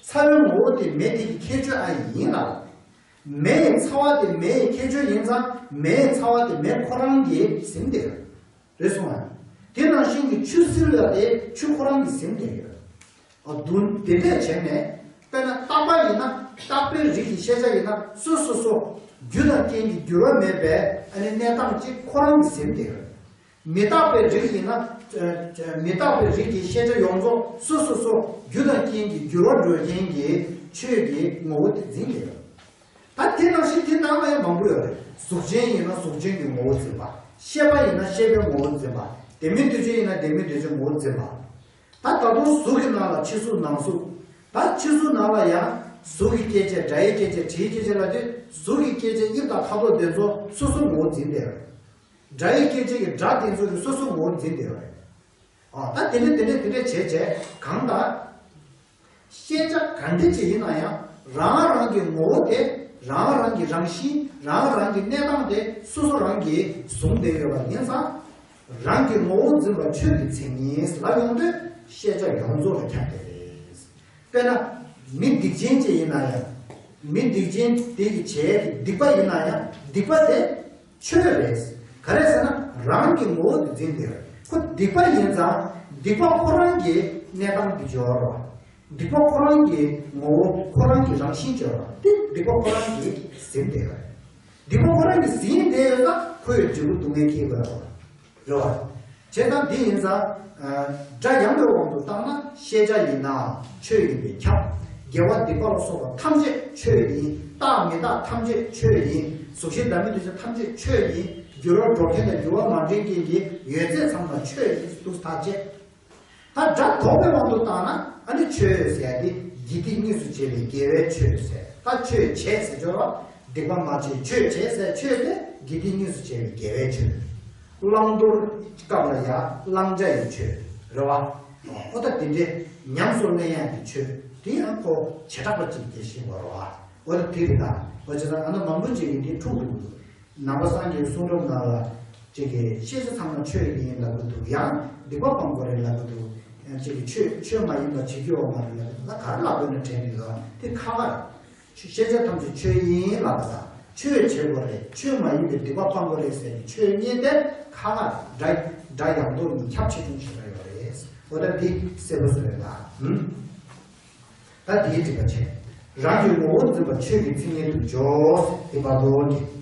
ཚ་བའི་ངོ་བོ་དེ་མེ་དེ་གི་ཁྱད་ཆོས་ཨ་ཡིན་ལ། མེ་ཡི་ཚ་བ་དེ་མེ་ཡི་ཁྱད་ཆོས་ཡིན་ཙང་མེ་ཡི་ཚ་བ་དེ་མེ་ཁོ་རང་གིས་ཟིན་བསྡད་ཡོད། རེད་སོང་ང་། དེ་ནང་བཞིན་གྱི་ཆུ་བསིལ་ལ་དེ་ཆུ་ཁོ་རང་གིས་ཟིན་བསྡད་ཡོད། ཨ་དུ་དེ་འདྲས་བྱས་ནས་དཔེར་ན་རྟག་པ་ཡིན་ན་རྟག་པའི་རིགས་ཀྱི་ཤེས་བྱ་ཡིན་ན་སོ་སོ་སོ་རྒྱུ་དང་རྐྱེན་གྱི་འགྱུར་བ་མེད་པའི་ཨ་ནི་གནས་སྟངས་གཅིག་ཁོ་རང་གིས་ཟིན་བསྡད་ཡོད། མི་རྟག་པའི་རིགས་ཡིན་ན་ཨ་མི་རྟག་པའི་རིགས་ཀྱི་ཤེས་བྱ་ཡོངས་རྫོགས་སོ་སོ་སོ་རྒྱུ་དང་རྐྱེན་གྱི་འགྱུར་བ་འགྲོ་མཁན་གྱི་ཆོས་ཀྱི་ངོ་བོ་དེ་འཛིན་བསྡད་ཡོད། ད་དེ་ནང་བཞིན་དེ་ནང་ལ་ཡང་མང་པོ་ཡོད་རེད། གཟུགས་ཅན་ཡིན་ན་གཟུགས་ཅན་གྱི་ངོ་བོ་འཛིན་པ། ཤེས་པ་ཡིན་ན་ཤེས་པའི་ངོ་བོ་འཛིན་པ། ལྡན་མིན་འདུས་བྱས་ཡིན་ན་ལྡན་མིན་འདུས་བྱས་ངོ་བོ་འཛིན་པ། ད་ད་དུང་གཟུགས་ཀྱི་ནང་ལ་ཕྱི་གཟུགས་ནང་གཟུགས། ད་ཕྱི་གཟུགས་ནང་ལ་ཡང་གཟུགས་ཀྱི་སྐྱེ་མཆེད། སྒྲ་ཡི་སྐྱེ་མཆེད། དྲི་ཡི་སྐྱེ་མཆེད་ལབ་དུས་གཟུགས་ཀྱི་སྐྱེ་མཆེད་དབྱིབས་དང་ཁ་དོག་དེ་ཚོ་སོ་སོ་ངོ་བོ་འཛིན་བསྡད་ཡོད་རེད། སྒྲ་ཡི་སྐྱེ་མཆེད་ཀྱི་སྒྲ་དེ་ཚོ་གི་སོ་སོ་ངོ་བོ་འཛིན་བསྡད་ཡོད་རེད། ཨ་ད་དེ་འདྲ་དེ་འདྲ་དེ་འདྲ་བྱས་བྱས་གང་ལྟར། ཤེས་བྱ་ག་འདྲ་ཅིག་ཡིན་ན་ཡང་རང་རང་གི་ངོ་བོ་དེ་རང་རང་གི་རང་བཞིན་རང་རང་གི་གནས་སྟངས་དེ་སོ་སོ་རང་གིས་བཟུང་བསྡད་ཡོད་པ་ཡིན་ཙང་། རང་གི་ངོ་བོ་འཛིན་པ་ཆོས་ཀྱི་མཚན་ཉིད་ལབ་ཡོང་དུས་ཤེས་བྱ་ཡོངས་རྫོགས་ལ་ཁྱབ་བསྡད་རེད། དཔེར་ན། མི་སྡིག་ཅན་ཅིག་ཡིན་ན་ཡང་། མི་སྡིག་ཅན་དེ་གི་བྱས་ཀྱི་སྡིག་པ་ཡིན་ན་ཡང་སྡིག་པ་དེ་ཆོས་རེད། ག་རེ་ཟེར་ན་རང་གི་ངོ་བོ་དེ་འཛིན་བསྡད་ཡོད་རེད། ཁོ་སྡིག་པ་ཡིན་ཙང་སྡིག་པ་ཁོ་རང་གི་གནས་སྟངས་དེ་སྦྱོར་བ། སྡིག་པ་ཁོ་རང་གི་ངོ་བོ་ཁོ་རང་གི་རང་བཞིན་སྦྱོར་བ་དེ་སྡིག་པ་ཁོ་རང་གིས་ཟིན་བསྡད་ཡོད་རེད། སྡིག་པ་ཁོ་རང་གིས་ཟིན་བསྡད་ཡོད་ཙང་ཁོ་ཡི་འབྲས་བུ་སྡུག་བསྔལ་སྐྱེ་དགོས་རེད་བ། རེད་བ། བྱས་ཙང་འདི་ཡིན་ཙང་། སྒྲ་ཡང་དག་དབང་དུ་བཏང་ན་ཤེས་བྱ་ཡིན་ནའང་ཆོས་ཡིན་པས་ཁྱབ། དགེ་བ་སྡིག་པ་ལ་སོགས་པ་ཐམས་ཅད་ཆོས་ཡིན། རྟག་མི་རྟག་ཐམས་ཅད་ཆོས་ཡིན། གཟུགས་ཅན་བདག་མེད་འདུས་བྱས་ཐམས་ཅད་ཆོས་ཡིན། འགྱུར་བ་འགྲོ་མཁན་དང་འགྱུར་བ་མ་འདྲེན་མཁན་གྱི་ཡོད་ཚད་ཚང་མ་ཆོས་ཡིན་འདུག་ཐག་བཅད། ད་སྒྲ་དོག་པའི་དབང་དུ་བཏང་ན་ཨ་ནི་ཆོས་ཟེར་ཡ་དེ་དགེ་སྡིག་གཉིས་སུ་འབྱེད་པའི་དགེ་བའི་ཆོས་ཟེར། ད་ཆོས་བྱས་ཟེར་སྦྱོར་བ། སྡིག་པ་མ་བྱས་ཆོས་བྱས་ཟེར། ཆོས་དེ་དགེ་སྡིག་གཉིས་སུ་འབྱེད་པའི་དགེ་བའི་ཆོས། བླང་དོར་སྐབས་ལ་ཡ་བླང་བྱ་ཡི་ཆོས་རེད་བ། ཨོ་ད་དེ་འདྲའི་ཉམས་སུ་ལེན་ཡ་གི་ཆོས་དེ་ཡང་ཁོ་བྱེ་བྲག་པ་ཅིག་དེ་ཤེས་དགོས་རེད་བ། ཨོ་ད་དེ་རེད་ད། ཨོ་བྱས་ཙང་ཨ་ན་མང་པོ་ཅིག་གིས་དེ་འཁྲུག་འདུག་ནང་པ་སངས་རྒྱས་གསུང་རབ་ནང་ལ་ཅིག་གིས་ཤེས་བྱ་ཚང་མ་ཆོས་ཡིན་ལབ་ཀྱི་འདུག་ཡང་སྡིག་པ་སྤང་དགོས་རེད་ལབ་ཀྱི་འདུག་ཡང་ཅིག་གིས་ཆོས་ཆོས་མ་ཡིན་པ་བྱེད་རྒྱུ་ཡོད་མ་རེད་ལབ་ཀྱི་འདུག་ད་ག་རེ་ལབ་དགོས་ན་དྲན་མི་འདུག་དེ་ཁག་ཁག་རེད། ཤེས་བྱ་ཐམས་ཅད་ཆོས་ཡིན་ལབ་པ་དང་ཆོས་བྱེད་དགོས་རེད། ཆོས་མ་ཡིན་པའི་སྡིག་པ་སྤང་དགོས་རེད་ཟེར་ནས་ཆོས་གཉིས་དེ་ཁག་ཁག་རེད། སྒྲ་སྒྲ་ཡང་དག་གཉིས་ཁྱབ་ཆེ་ཆུང་ཞེ་དྲག་ཡོད་རེད། འོ་ད་འདི་གསལ་པོ་བཟོས་ཡོད་ད། ད་དེའི་སྒྲིབ་པ་ཆེ། རང་གི་ངོ་བོ་འཛིན་པ་ཆོས་ཀྱི་མཚན་ཉིད་དུ་འཇོག་དེ་བར་དོ་གི།